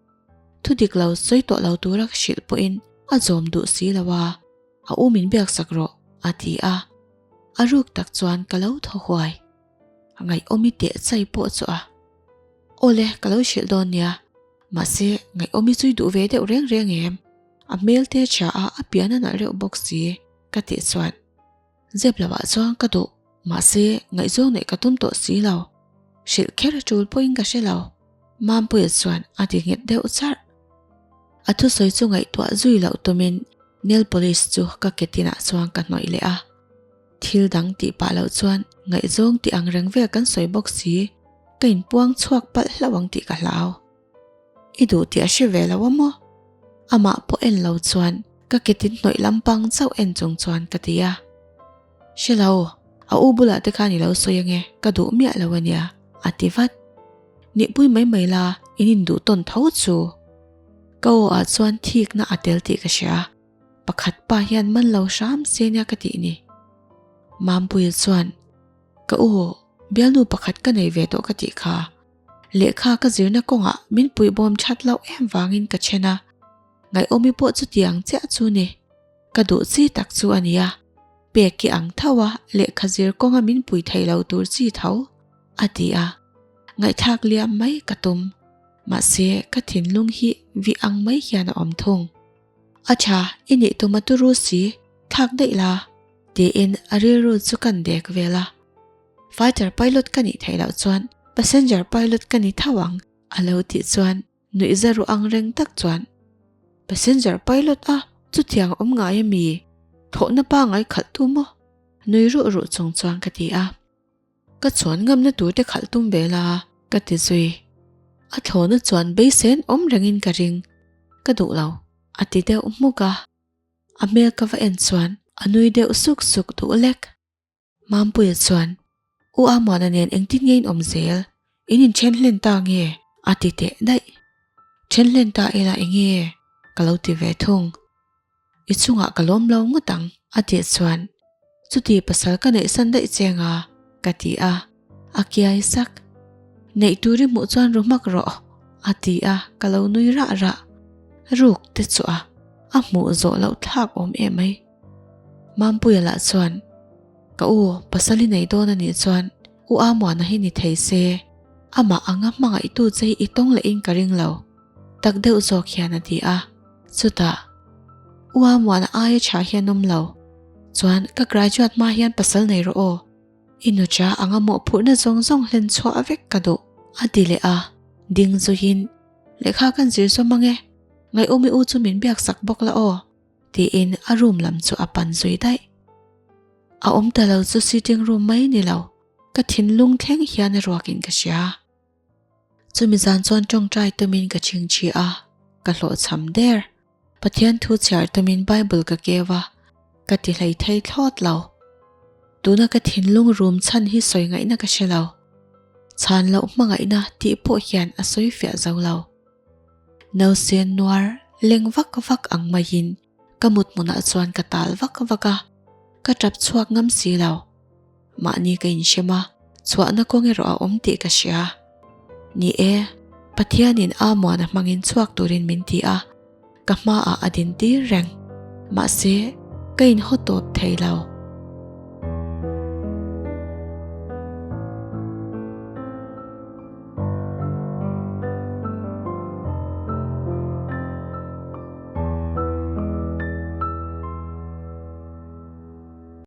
Thu dik lo sawi tawh lo tura ka hrilh pawhin a zawm duh si lo a, a u min biaksak rawh a ti a, a ruk tak chuan ka lo thaw huai. A ngaihawm i teh chai pawh chu a. Awle, ka lo hrilh dawn nia, mahse ngaihawm i chui duh ve deuh reng reng em? A hmel te tha a, a pian a nalh reuh bawk si ka tih chuan zep lo ah chuan ka duh, mahse ngaihzawng neih ka tum tawh si lo. Hrilh kher a tul pawhin ka hre lo. Mampuia chuan a ti nghet deuh charh. A thusawi chu ngaihtuah zui loh tumin nail polish chu ka ke tinah chuan ka hnawih leh a. Thil dang tih pah loh chuan ngaihzawng tih ang reng vel kan sawi bawk si, ka inpuang chhuak palh hlauh ang tih ka hlau. I duh tih a hre ve lo a maw? Amah pawh en lo chuan ka ke tin hnawih lampang chauh en chung chuan ka ti a. Hre lo, a u bulah te khan i lo sawi ange, ka duh miah lo ania, a ti vat. Nihpui mai mai la, in induh tawn tho chu. Ka aw ah chuan thikna a tel tih ka hria, pakhat pa hian man lo hram se nia ka tih ni. Mampuia chuan, Ka u, bialnu pakhat ka nei ve tawh ka tih kha. Lehkha ka zirna kawngah min puihbawm that loh em vangin ka then a, ngaihawmi pawh chutiang chiah chu ni. Ka duh chi tak chu a nia, pek i ang tho a lehkha zir kawnga min pui thei lo tur chi tho, a ti a. Ngaihthlak liam mai ka tum, mahse ka thinlung hi vih ang mai hian a awm thung. A tha, i nih tum a turu si, thlak daih la, tiin a rilru chu kan dek vel a. Fighter pilot ka nih theih loh chuan passenger pilot ka ni tho ang, a lo tih chuan Nuih za ruh ang reng tak chuan passenger pilot a chutiang awm ngai a mi? Thawhna pangai khalh tum maw? Nui ruh ruh chung chuan ka ti a. Ka chuan ngamna tur te khalh tum ve la ka ti zui. A thlawhna chuan beisen awm rengin ka ring. Ka duh lo a ti deuh hmuk a. A hmel ka va en chuan a nui deuh suk suk duh lek. Mampuia chuan, U Amuana nen engtin nge in awm zel? In inthen hlen ta nge? a ti teh daih. Then hlen ta ila enge? ka lo ti ve thung. I chungah ka lawm lo ngawt ang a tih chuan, Chuti pasal ka neihsan daih che nga? ka ti a, a kiai sak. Neih tur i hmuh chuan ru hmak rawh a ti a, ka lo nui rah rah. Ruk te chu a, a hmuh zawh loh thlak awm em mai. Mampuia lah chuan, Ka u, pasal i nei dawn a nih chuan u Amuana hi ni thei se, amah anga hmangaihtu che hi i tawng lehin ka ring lo, tak deuh zawk hian a ti a. Chutah, U Amuana aia tha hian awm lo, chuan ka graduate hma hian pasal nei rawh aw, i nucha anga mawhphurhna zawng zawng hlen chhuah vek ka duh, a ti leh a, ding zuiin, Lehkha kan zir zawm ange, ngaihawm i u chu min biaksak bawk la aw. Tiin a room lam chu a pan zui daih. A awm ta lo chu sitting room mai ni lo, ka thinlung thleng hian a ruakin ka hria. Chumi zan chuan tawngtai tumin ka chingchhi a, ka hlawhchham der. Pathian thu chhiar tumin Bible ka keu a, ka ti hlei thei thlawt lo. Tuna ka thinlung room chhan hi sawi ngaihna ka hre lo. Chhan loh hmangaihna tih pawh hian a sawi fiah zo lo. Nausen nuar leng vak vak ang maiin ka mut hmunah chuan ka tal vak vak a, ka tap chhuak ngam si lo. Mahni ka inhrem a, chhuahna kawng erawh a awm tih ka hria. Ni e, Pathianin Amuana hmangin chhuak turin min ti a, ka hmaah a din tir reng. Mahse, ka inhaw tawp thei lo.